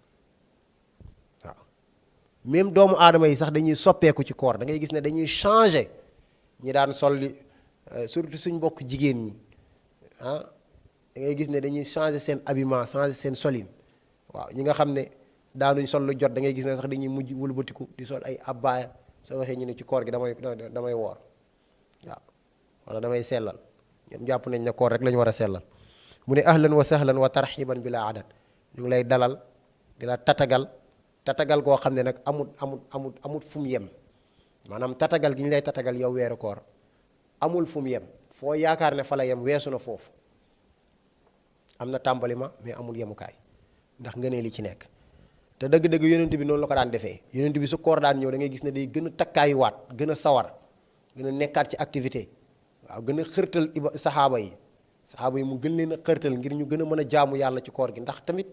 S2: waaw même doomu aadama yi sax dañuy soppeeku ci koor da ngay gis ne dañuy changer ñi daan sol li surtout suñ mbokk jigéen ñi da ngay gis ne dañuy changer seen habillement changer seen solin waaw ñi nga xam ne daanuñ sol lu jot da ngay gis ne sax dañuy mujj wëlbatiku di sol ay abbaaya soo waxee ñu ne ci koor gi damay woor waaw wala damay sellal ñoom jàpp nañ ne koor rek la ñu war a sellal mu ne ahlan wa sahlan wa tarxiban bila adat ñu ngi lay dalal di la tatagal koo xam ne nag amut fu mu yem maanaam tatagal gi ñu lay tatagal yow weeru koor amul fu mu yem foo yaakaar ne fa la yem weesu na foofu am na tàmbali ma mais amul yemukaay ndax nga ne li ci nekk te dëgg-dëgg yonent bi noonu la ko daan defee yonent bi su koor daan ñëw da ngay gis ne day gën a takkaayuwaat gën a sawar gën a nekkaat ci activité waaw gën a xërtal saxaaba yi mu gën leen a xërtal ngir ñu gën a mën a jaamu yàlla ci koor gi ndax tamit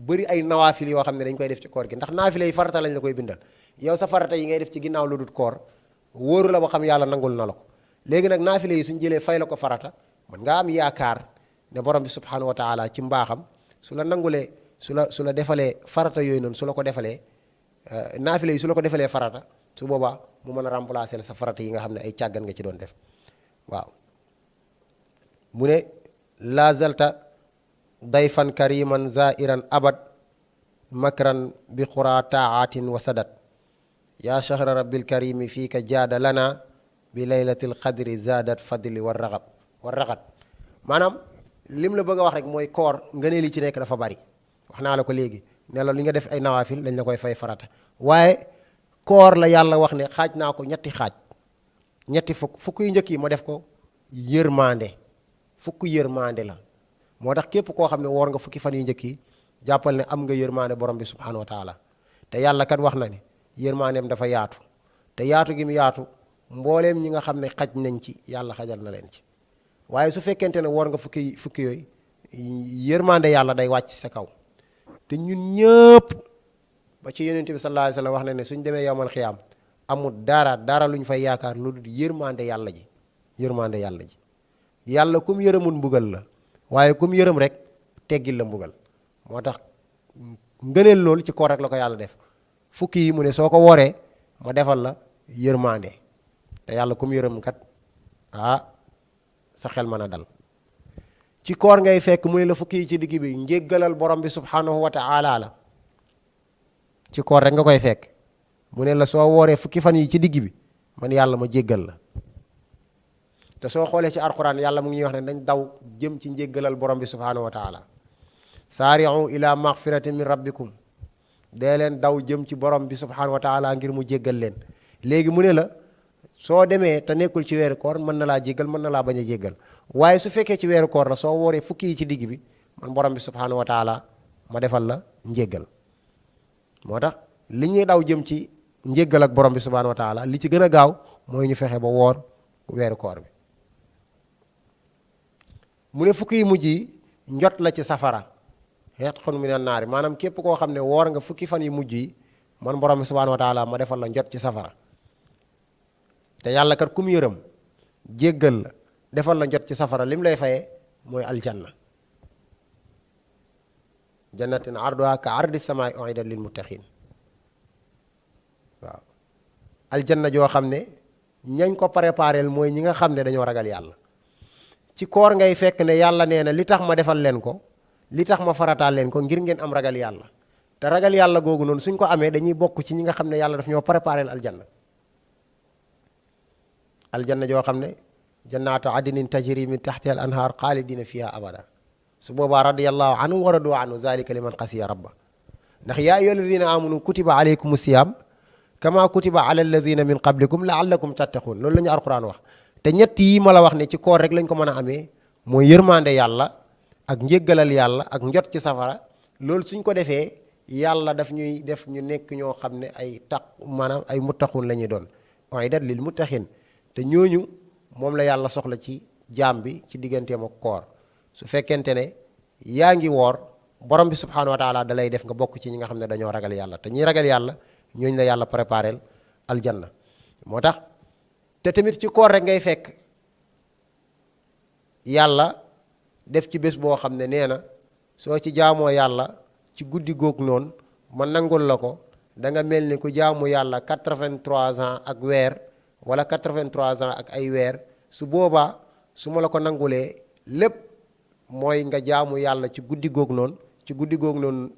S2: bëri ay nawaafil yoo xam ne dañ koy def ci koor gi ndax naafile yi farata lañ la koy bindal yow sa farata yi ngay def ci ginnaaw lu dul koor wóoru la ba xam yàlla nangul na la ko léegi nag naafile yi suñ jëlee fay la ko farata mën nga am yaakaar ne borom bi subhanahu wa taala ci mbaaxam su la nangulee su la defalee farata yooyu noonu su la ko defalee naafile yi su la ko defalee farata su boobaa mu mën a remplacer sa farata yi nga xam ne ay càggan nga ci doon def waaw mu ne lazalta dayfan kariman zairan abad makran bi xura taatin wa sadat yaa shahra rabbil karimi fii ka jaada lana bi laylatil qadri zadat fadli war raxat maanaam lim la bëgg a wax rek mooy koor nga ne li ci nekk dafa bari wax naa la ko léegi ne la li nga def ay nawaafil dañ la koy fay farata waaye koor la yàlla wax ne xaaj naa ko ñetti xaaj ñetti fukk yu njëkk yi ma def ko yërmande fukk yërmande la moo tax képp koo xam ne woor nga fukki fan yu njëkk yi jàppal ne am nga yërmande borom bi subhanahu wa taala te yàlla kat wax na ne yërmandeem dafa yaatu te yaatu gi mu yaatu mbooleem ñi nga xam ne xaj nañ ci yàlla xajal na leen ci waaye su fekkente ne woor nga fukki yooyu yërmande yàlla day wàcc sa kaw te ñun ñëpp ba ci yonent bi sallallahu alayhi wa sallam wax na ne suñ demee yowmal xiyaam amul dara lu ñu fay yaakaar lu dul yërmande yàlla ji yàlla kum yërëmul mbugal la waaye kum yërëm rek teggil la mbugal moo tax ngëneel loolu ci koor rek la ko yàlla def fukki yi mu ne soo ko wooree ma defal la yërmande te yàlla kum yërëm kat sa xel mën a dal ci koor ngay fekk mu ne la fukki yi ci digg bi njéggalal borom bi subhanahu wa ta'ala la ci koor rek nga koy fekk mu ne la soo wooree fukki fan yi ci digg bi man yàlla ma jéggal la te soo xoolee ci alquran yàlla mu ngi ñuy wax ne dañ daw jëm ci njéggalal borom bi subhanahu wa ta'ala saari'u ila maghfiratin min rabbikum dee leen daw jëm ci borom bi subhanahu wa ta'ala ngir mu jéggal leen léegi mu ne la soo demee te nekkul ci weeru koor mën na laa jéggal mën na laa bañ a jéggal waaye su fekkee ci weeru koor la soo wooree fukki yi ci digg bi man borom bi subhanahu wa taala ma defal la njéggal moo tax li ñuy daw jëm ci njéggal ak borom bi subhanahu wa taala li ci gën a gaaw mooy ñu fexe ba woor weeru koor bi mu ne fukki yi mujj yi njot la ci safara xeet xon mi ne naari maanaam képp koo xam ne woor nga fukki fan yi mujj yi man borom bi subhanahu wa taala ma defal la njot ci safara te yàlla kat kum yërëm jéggal la defal la njot ci safara lim lay fayee mooy aljanna jannatin arduha ka ardi samaa'i u'iddat lil muttaqin waaw aljanna joo xam ne ñañ ko préparel mooy ñi nga xam ne dañoo ragal yàlla ci koor ngay fekk ne yàlla nee na li tax ma defal leen ko li tax ma farataal leen ko ngir ngeen am ragal yàlla te ragal yàlla googu noonu suñ ko amee dañuy bokk ci ñi nga xam ne yàlla daf ñoo préparel aljanna joo xam ne jannaatu adnin tajri min taxtiha al anhaar xaalidina fiha abada su boobaa radiyallahu anhu wa radu anhu zalika liman xasiya rabba ndax yaa ayyuha alladina amanu kutiba alaykum siyam kama kutiba ala alladina min qablikum laallakum tattaqun loolu la ñu alquran wax te ñett yi ma la wax ne ci koor rek lañ ko mën a amee mooy yërmande yàlla ak njéggalal yàlla ak njot ci safara loolu suñ ko defee yàlla daf ñuy def ñu nekk ñoo xam ne ay maanaam ay muttaqun la ñuy doon u'iddat lil muttaqin te ñooñu moom la yàlla soxla ci jaam bi ci digganteem ak koor su fekkente ne yaa ngi woor borom bi subhanahu wa taala da lay def nga bokk ci ñi nga xam ne dañoo ragal yàlla te ñi ragal yàlla ñooñu la yàlla préparel aljanna moo tax te tamit ci koor rek ngay fekk yàlla def ci bés boo xam ne nee na soo ci jaamoo yàlla ci guddi góog noonu ma nangul la ko da nga mel ni ku jaamu yàlla 83 ans ak weer wala 83 ans ak ay weer su boobaa su ma la ko nangulee lépp mooy nga jaamu yàlla ci guddi góog noonu ci guddi góog noonu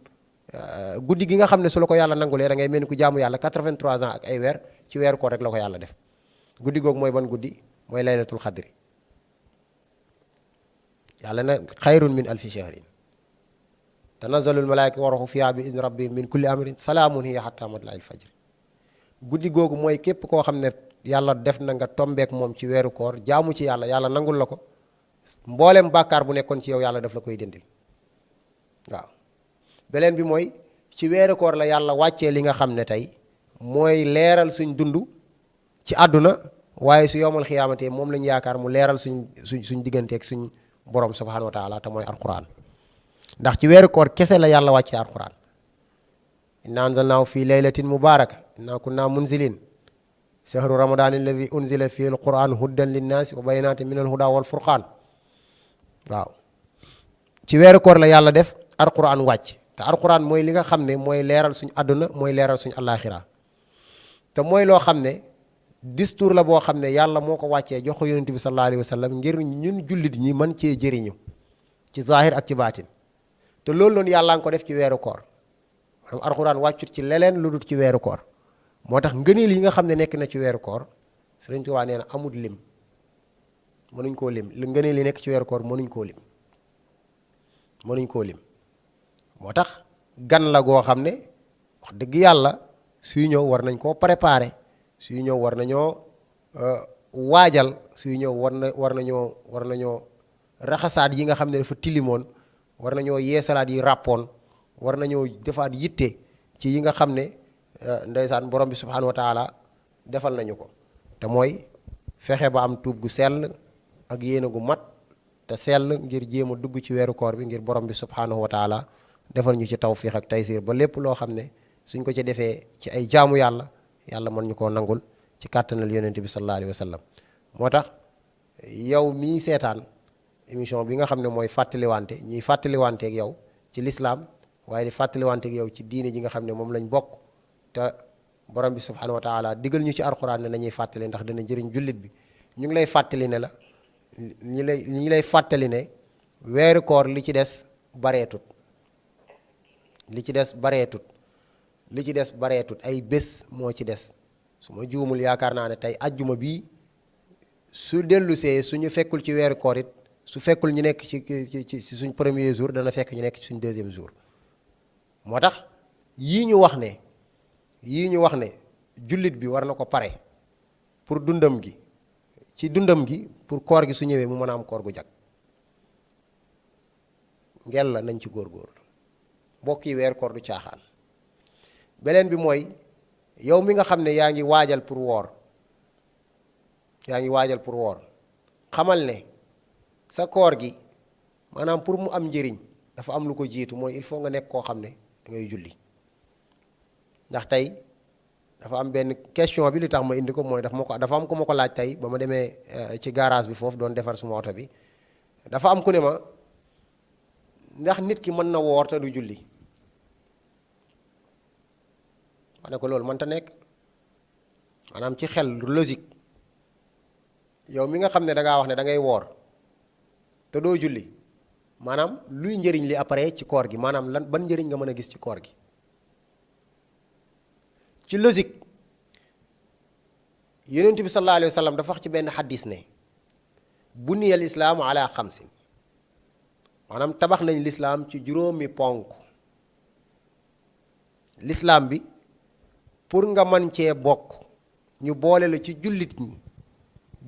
S2: guddi gi nga xam ne su la ko yàlla nangulee da ngay mel ni ku jaamu yàlla 83 ans ak ay weer ci weeru ko rek la ko yàlla def guddi googu mooy ban guddi mooy laylatul xadri yàlla na xayrun min alfi shahrin tanazalul malaayika wa ruuhu fiha bi idni rabbihim min kulli amrin salaamun hiya hatta matla'il fajr guddi googu mooy képp koo xam ne yàlla def na nga tombeek moom ci weeru koor jaamu ci yàlla yàlla nangul la ko mboolem bàkkaar bu nekkoon ci yow yàlla daf la koy dindil waaw beneen bi mooy ci weeru koor la yàlla wàccee li nga xam ne tey mooy leeral suñ dund ci àdduna waaye su yowmal xiyaamate moom lañu yaakaar mu leeral suñ digganteeg suñ borom subhanahu wa taala te mooy alquran ndax ci weeru koor kese la yàlla wàccee alquran inna anzalnaahu fi laylatin mubaraka inna kunna munzilin shahru ramadan alladi unzila fihi alquran huddan linnaasi wa bayinatin min alhuda wal furqaan waaw ci weeru koor la yàlla def alquran wàcc te alquran mooy li nga xam ne mooy leeral suñ àdduna mooy leeral suñ àllaaxira te mooy loo xam ne discours la boo xam ne yàlla moo ko wàccee jox ko yonent bi sallallahu alayhi wa sallam ngir ñun jullit ñi mën cee jëriñu ci zahir ak ci baatin te loolu noonu yàlla nga ko def ci weeru koor maanaam alquran wàccut ci leneen lu dul ci weeru koor moo tax ngëneel yi nga xam ne nekk na ci weeru koor Sëriñ Tuubaa nee na amul lim mënuñ koo lim lu ngëneel yi nekk ci weeru koor mënuñ koo lim moo tax gan la goo xam ne wax dëgg yàlla suy ñëw war nañ koo préparer suy ñëw war nañoo waajal suy ñëw war nañoo raxasaat yi nga xam ne dafa tilimoon war nañoo yeesalaat yi ràppoon war nañoo defaat yitte ci yi nga xam ne ndeysaan borom bi subhanahu wa taala defal nañu ko te mooy fexe ba am tuub gu sell ak yéene gu mat te sell ngir jéem a dugg ci weeru koor bi ngir borom bi subhanahu wa taala defal ñu ci tawfiix ak taysir ba lépp loo xam ne suñ ko ci defee ci ay jaamu yàlla mën ñu koo nangul ci kàttanal yonente bi sallallahu alayhi wa sallam moo tax yow mii seetaan émission bi nga xam ne mooy fàttaliwante ñuy fàttaliwanteeg yow ci lislaam waaye di fàttaliwanteeg yow ci diine ji nga xam ne moom lañ bokk te borom bi subhanahu wa taala digal ñu ci alxuraan ne nañuy fàttali ndax dana jëriñ jullit bi ñu ngi lay fàttali ne la ñi lay fàttali ne weeru koor li ci des bareetut li ci des bareetut ay bés moo ci des su ma juumul yaakaar naa ne tey ajjuma bii su dellusee suñu fekkul ci weeru koor it su fekkul ñu nekk ci suñ premier jour dana fekk ñu nekk ci suñ deuxième jour moo tax yii ñu wax ne jullit bi war na ko pare pour dundam gi pour koor gi su ñëwee mu mën a am koor gu jag ngel la nañ ci góorgóorlu mbokk yi weer koor du caaxaan beneen bi mooy yow mi nga xam ne yaa ngi waajal pour woor xamal ne sa koor gi maanaam pour mu am njëriñ dafa am lu ko jiitu mooy il faut nga nekk koo xam ne da ngay julli ndax tey dafa am benn question bi li tax ma indi ko mooy dafa am ku ma ko laaj tey ba ma demee ci garage bi foofu doon defar suma oto bi dafa am ku ne ma ndax nit ki mën na woor te du julli ma ne ko loolu mënta nekk maanaam ci xel logique yow mi nga xam ne da ngaa wax ne da ngay woor te doo julli maanaam luy njëriñ li après ci koor gi maanaam lan ban njëriñ nga mën a gis ci koor gi ci logique yonent bi sallallahu alayhi wa sallam dafa wax ci benn xaddis ne buniyal islaamu ala xamsin maanaam tabax nañ lislaam ci juróomi ponk lislaam bi pour nga mën cee bokk ñu boole la ci jullit ñi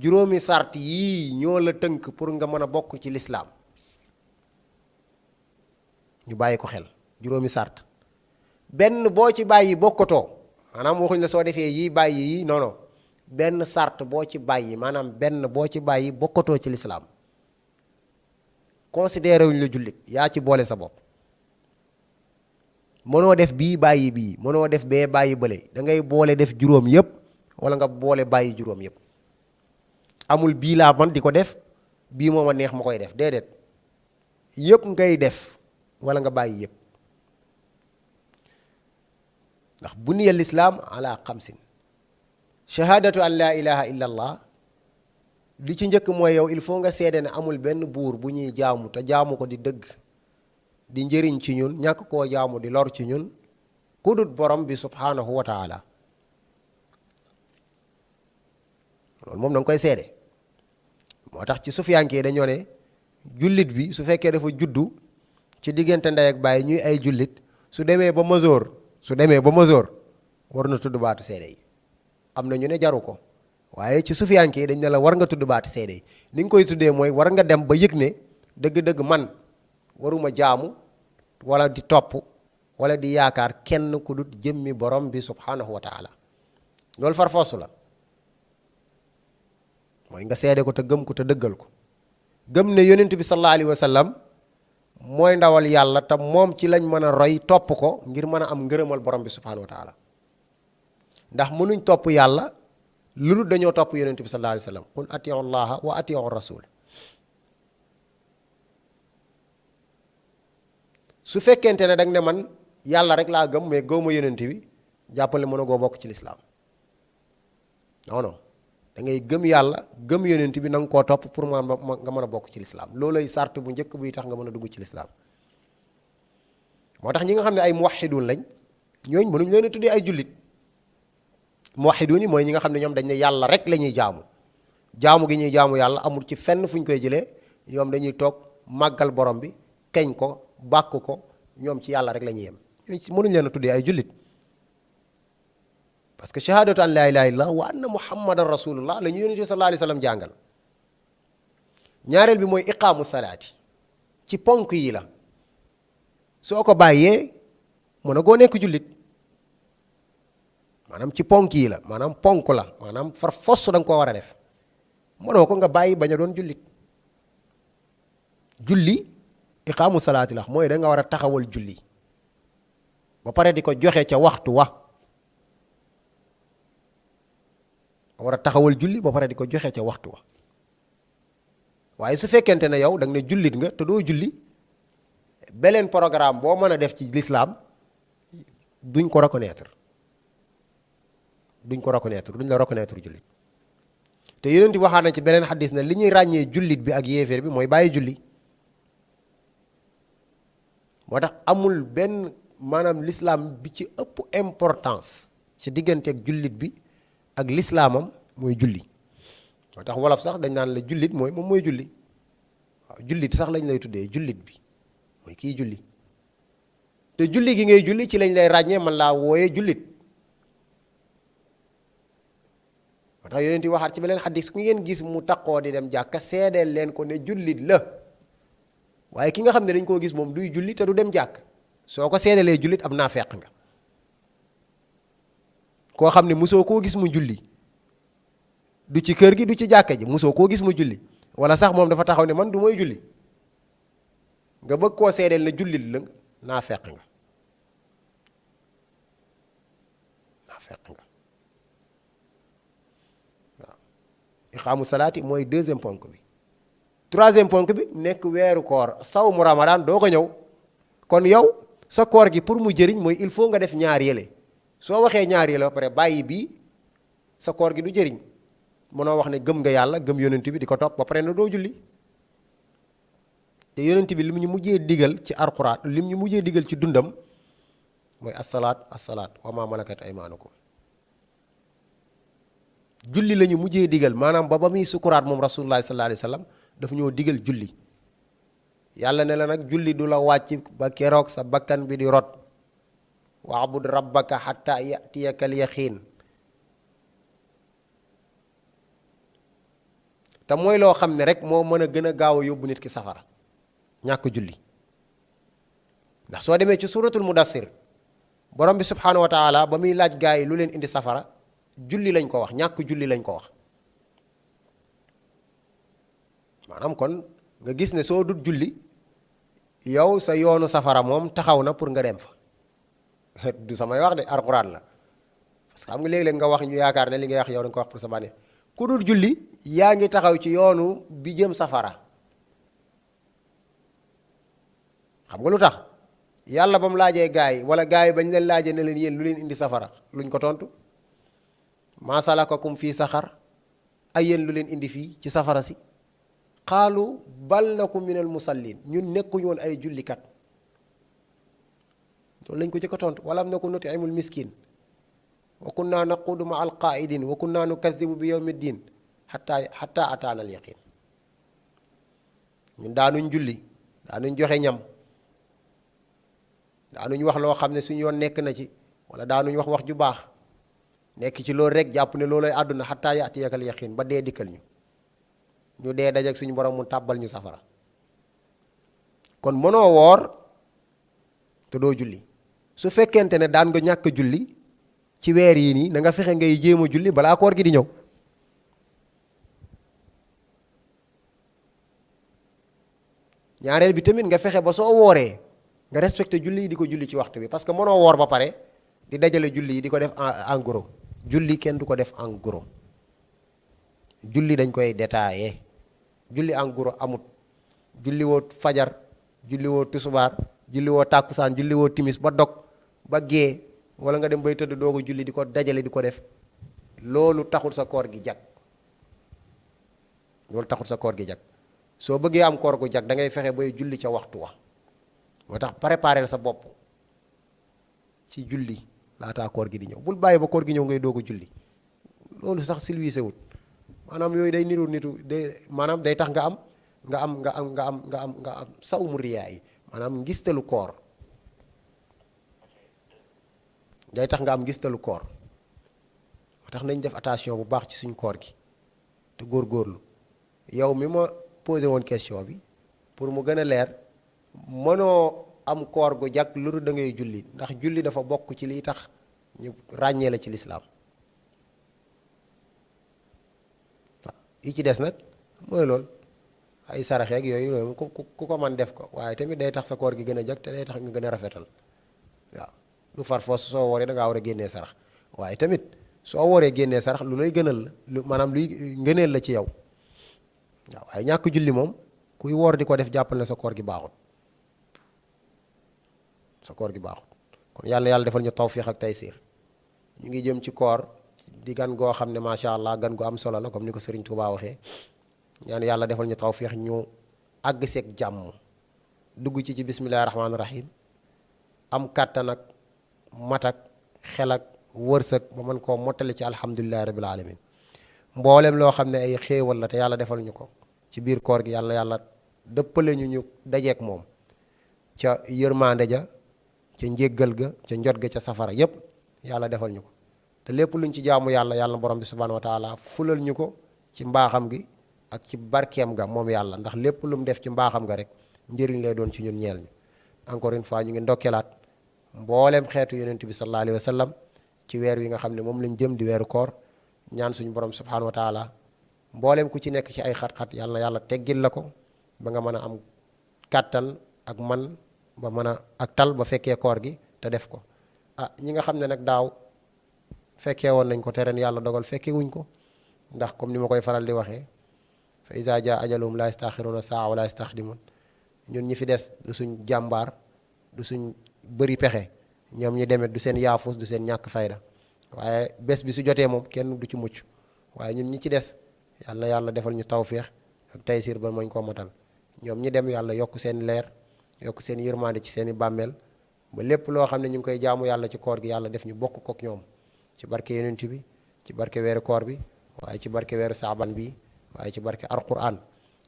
S2: juróomi sart yii ñoo la tënk pour nga mën a bokk ci lislaam ñu bàyyi ko xel juróomi sart benn boo ci bàyyi bokkatoo maanaam waxuñ la soo defee yii bàyyi yii non non benn sart boo ci bàyyi maanaam benn boo ci bàyyi bokkatoo ci lislaam considéré wuñ la jullit yaa ci boole sa bopp mënoo def bii bàyyi bii mënoo def bee bàyyi bële da ngay boole def juróom yépp wala nga boole bàyyi juróom yépp amul bii laa man di ko def bii moo ma neex ma koy def déedéet yépp ngay def wala nga bàyyi yépp ndax buniya lislaam ala xamsin shahadatu an laa ilaha illa allah li ci njëkk mooy yow il faut nga seede ne amul benn buur bu ñuy jaamu te jaamu ko di dëgg di njëriñ ci ñun ñàkk koo jaamu di lor ci ñun ku dut borom bi subhanahu wa taala loolu moom da nga koy seede moo tax ci sufiyankee dañoo ne jullit bi su fekkee dafa juddu ci diggante ndey ak baay ñuy ay jullit su demee ba masoor war na tudd baatu seede yi am na ñu ne jaru ko waaye ci sufiyankee dañ ne la war nga tudd baatu seede yi ni nga koy tuddee mooy war nga dem ba yëg ne dëgg-dëgg man waruma jaamu wala di topp wala di yaakaar kenn ku dut jëmmi borom bi subhanahu wa taala loolu far foosu la mooy nga seede ko te gëm ko te dëggal ko gëm ne yonent bi sallallahu alayhi wa sallam mooy ndawal yàlla te moom ci lañ mën a roy topp ko ngir mën a am ngërëmal borom bi subhanahu wa taala ndax mënuñ topp yàlla lu dul dañoo topp yonent bi sallallahu alayhi wa sallam qul atiu llaha wa atiu rasul su fekkente ne danga ne man yàlla rek laa gëm mais gëwma yonent bi jàppale mën a goo bokk ci lislaam non non da ngay gëm yàlla gëm yonent bi na nga koo topp pour nga mën a bokk ci lislaam loolay sart bu njëkk buy tax nga mën a dugg ci lislaam moo tax ñi nga xam ne ay muwahhidun lañ ñooñ mënuñ leen a tuddee ay jullit muwahhidun yi mooy ñi nga xam ne ñoom dañ ne yàlla rek la ñuy jaamu gi ñuy jaamu yàlla amul ci fenn fu ñu koy jëlee ñoom dañuy toog màggal borom bi keñ ko bàkk ko ñoom ci yàlla rek la ñuy yem ñooñu mënuñ leen a tuddee ay jullit parce que shahadatu an laa ilaha illallah wa anna muhammadan rasulullah la ñu yonent bi sallallahu alayhi wa sallam jàngal ñaareel bi mooy iqaamu salaati ci ponk yi la soo ko bàyyee mën a goo nekk jullit maanaam ci ponk yi la maanaam ponk la maanaam far fos da nga koo war a def mënoo ko nga bàyyi bañ a doon jullit julli iqaamu salaati la mooy da nga war a taxawal julli ba pare di ko joxe ca waxtu wa war a taxawal julli ba pare di ko joxe ca waxtu wa waaye su fekkente ne yow da nga ne jullit nga te doo julli beneen programme boo mën a def ci lislaam duñ ko reconnaître duñ la reconnaître jullit te yonent bi waxaat na ci beneen xadis ne li ñuy ràññee jullit bi ak yéeféer bi mooy bàyyi julli moo tax amul benn maanaam lislaam bi ci ëpp importance ci diggante ak jullit bi ak lislaamam mooy julli moo tax wolof sax dañ naan la jullit mooy moom mooy julli waaw jullit sax lañ lay tuddee jullit bi mooy kii julli te julli gi ngay julli ci lañ lay ràññee man laa wooyee jullit moo tax yonent yi waxaat ci beneen xadis ku ngeen gis mu taqoo di dem jàkka seedeel leen ko ne jullit la waaye ki nga xam ne dañ koo gis moom duy julli te du dem jàkk soo ko seedelee jullit am naa feq nga koo xam ne mosoo koo gis mu julli du ci kër gi du ci jàkka ji mosoo koo gis mu julli wala sax moom dafa taxaw ne man du may julli nga bëgg koo seedeel ne jullit la naa feq nga waaw iqaamu salaati mooy deuxième ponk bi troisième ponk bi nekk weeru koor saw mu ramadaan doo ko ñëw kon yow sa koor gi pour mu jëriñ mooy il faut nga def ñaar yële soo waxee ñaar yële ba pare bàyyi bii sa koor gi du jëriñ mënoo wax ne gëm nga yàlla gëm yonent bi di ko topp ba pare na doo julli te yonent bi lim ñu mujjee digal ci alxuraan lim ñu mujjee digal ci dundam mooy assalaat wa ma malakat aymaanukum julli la ñu mujjee digal maanaam ba muy sukuraat moom rasulullah sallallahu alayhi wa sallam dafa ñoo digal julli yàlla ne la nag julli du la wàcc ba keroog sa bakkan bi di rot waabud rabbaka xatta yatiyaka al yaqiin te mooy loo xam ne rek moo mën a gën a gaaw a yóbbu nit ki safara ñàkk julli ndax soo demee ci suratul mudassir borom bi subhanahu wa taala ba muy laaj gaa yi lu leen indi safara julli lañ ko wax ñàkk julli lañ ko wax maanaam kon nga gis ne soo dut julli yow sa yoonu safara moom taxaw na pour nga dem fa du samay wax de alxuraan la parce que xam nga léeg-léeg nga wax ñu yaakaar ne li ngay wax yow da nga ko wax pour sa bànneex ku dut julli yaa ngi taxaw ci yoonu bi jëm safara xam nga lu tax yàlla ba mu laajee gaa yi wala gaa yi bañ leen laajee ne leen yéen lu leen indi safara luñ ko tontu maa salakakum fii saxar ay yéen lu leen indi fii ci safara si xaalu bal nakum minal musallin ñun nekkuñu woon ay jullikat loolu lañ ko jëkk a tontu walam naku nutimul miskin wa kunna naqudu ma al qaidin wa kunna nukadibu bi yawmi ddin xatta ataana al yaqin ñun daanuñ julli daanuñ joxe ñam daanuñ wax loo xam ne suñu yoon nekk na ci wala daanuñ wax ju baax nekk ci loolu rek jàpp ne looloy àdduna xatta yatiyakal yaqin ba dee dikkal ñu dee dajak suñu borom mu tàbbal ñu safara kon mënoo woor te doo julli su fekkente ne daan nga ñàkk julli ci weer yii nii na nga fexe ngay jéem a julli balaa koor gi di ñëw ñaareel bi tamit nga fexe ba soo wooree nga respecté julli yi di ko julli ci waxtu bi parce que mënoo woor ba pare di dajale julli yi di ko def en gros julli kenn du ko def en gros julli dañ koy détaillé julli en gros amut julli woo fajar julli woo tusubaar julli woo tàkkusaan julli woo timis ba dog ba gee wala nga dem bay tëdd doogu julli di ko dajale di ko def loolu taxul sa koor gi jag loolu taxul sa koor gi jag soo bëggee am koor gu jag da ngay fexe bay julli ca waxtu wa moo tax préparer sa bopp ci julli laataa koor gi di ñëw bul bàyyi ba koor gi ñëw ngay doog a julli loolu sax silwiise wut maanaam yooyu day nitu day maanaam day tax nga am sawmu riyaa yi maanaam ngistalu koor day tax nga am ngistalu koor moo tax nañ def attention bu baax ci suñ koor gi te góorgóorlu yow mi ma posé woon question bi pour mu gën a leer mënoo am koor gu jàkk lu dul da ngay julli ndax julli dafa bokk ci liy tax ñu ràññee la ci lislaam waaw yi ci des nag mooy loolu ay saraxeeg yooyu loolu ku ko man def ko waaye tamit day tax sa koor gi gën a jag te day tax nga gën a rafetal waaw lu far foos soo wooree da ngaa war a génnee sarax waaye tamit soo wooree génnee sarax lu lay gënal la lu maanaam luy ngëneel la ci yow waaw waaye ñàkk julli moom kuy woor di ko def jàppal ne sa koor gi baaxut sa koor gi baaxut kon yàlla defal ñu tawfiix ak taysiir ñu ngi jëm ci koor di gan goo xam ne macha allah gan gu am solo la comme ni ko Serigne Touba waxee ñaan yàlla defal ñu tawfiix ñu àgg seeg jàmm dugg ci bismillahi rahmaani rahim am kàttan ak mat ak xel ak wërsëg ba mën koo mottali ci alhamdulilahi rabil alamin mboolem loo xam ne ay xéewal la te yàlla defal ñu ko ci biir koor gi yàlla dëppale ñu dajeek moom ca yërmande ja ca njéggal ga ca njot ga ca safara yépp yàlla defal ñu ko te lépp luñ ci jaamu yàlla borom bi subhanahu wa taala fulal ñu ko ci mbaaxam gi ak ci barkeem ga moom yàlla ndax lépp lu mu def ci mbaaxam ga rek njëriñ lay doon ci ñun ñeel ñu encore une fois ñu ngi ndokkeelaat mbooleem xeetu yonent bi sallallahu alayhi wa sallam ci weer wi nga xam ne moom lañ jëm di weeru koor ñaan suñu borom subhanahu wa taala mbooleem ku ci nekk ci ay xat-xat yàlla teggil la ko ba nga mën a am kàttan ak man ba mën a ak tal ba fekkee koor gi te def ko ñi nga xam ne nag daaw fekkee woon nañ ko te ren yàlla dogal fekkee wuñ ko ndax comme ni ma koy faral di waxee fa iza jaa ajaluhum la yastaxiruuna saa wala yastaxdimun. ñun ñi fi des du suñ jàmbaar du suñ bëri pexe, ñoom ñi demet du seen yaafus du seen ñàkk fayda, waaye bés bi su jotee moom kenn du ci mucc. waaye ñun ñi ci des yàlla na yàlla defal ñu tawféex ak taysiir ba mañ koo matal. ñoom ñi dem yàlla yokk seen leer yokk seen yërmande ci seen i bàmmeel, ba lépp loo xam ne ñu ngi koy jaamu yàlla ci koor gi yàlla def ñu bokk kook ñoom ci barke yonent bi, ci barke weeru koor bi, waaye ci barke weeru saaban bi, waaye ci barke alquran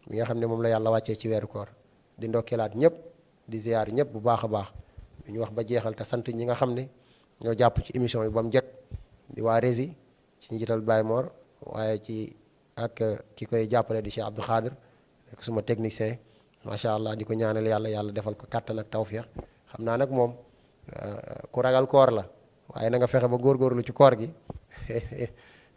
S2: mi nga xam ne moom la yàlla wàccee ci weeru koor. di ndokkeelaat ñëpp di ziyaar ñëpp bu baax a baax. ñu wax ba jeexal te sant ñi nga xam ne ñoo jàpp ci émission yi ba mu jekk, di waa Rési ci njiital Baye Mor, waaye ci ak ki koy jàppale di Cheikh Abdou Khadir nekk suma technicien macha allah, di ko ñaanal yàlla yàlla defal ko kàttan ak tawféex. xam naa nag moom ku ragal koor la, waaye na nga fexe ba góorgóorlu ci koor gi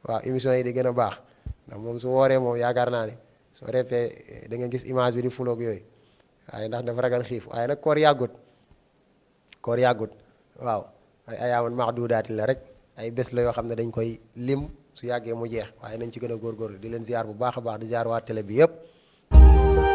S2: waaw émission yi di gën a baax, ndax moom su wooree moom yaakaar naa ne soo refee da nga gis image bi di fuloog yooyu, waaye ndax dafa ragal xiif. waaye nag koor yàggut waaw, ay ayaaman maxduudaati la rek, ay bés la yoo xam ne dañ koy lim su yàggee mu jeex, waaye nañ ci gën a góorgóorlu. di leen ziar bu baax a baax, di ziar waa télé bi yëpp.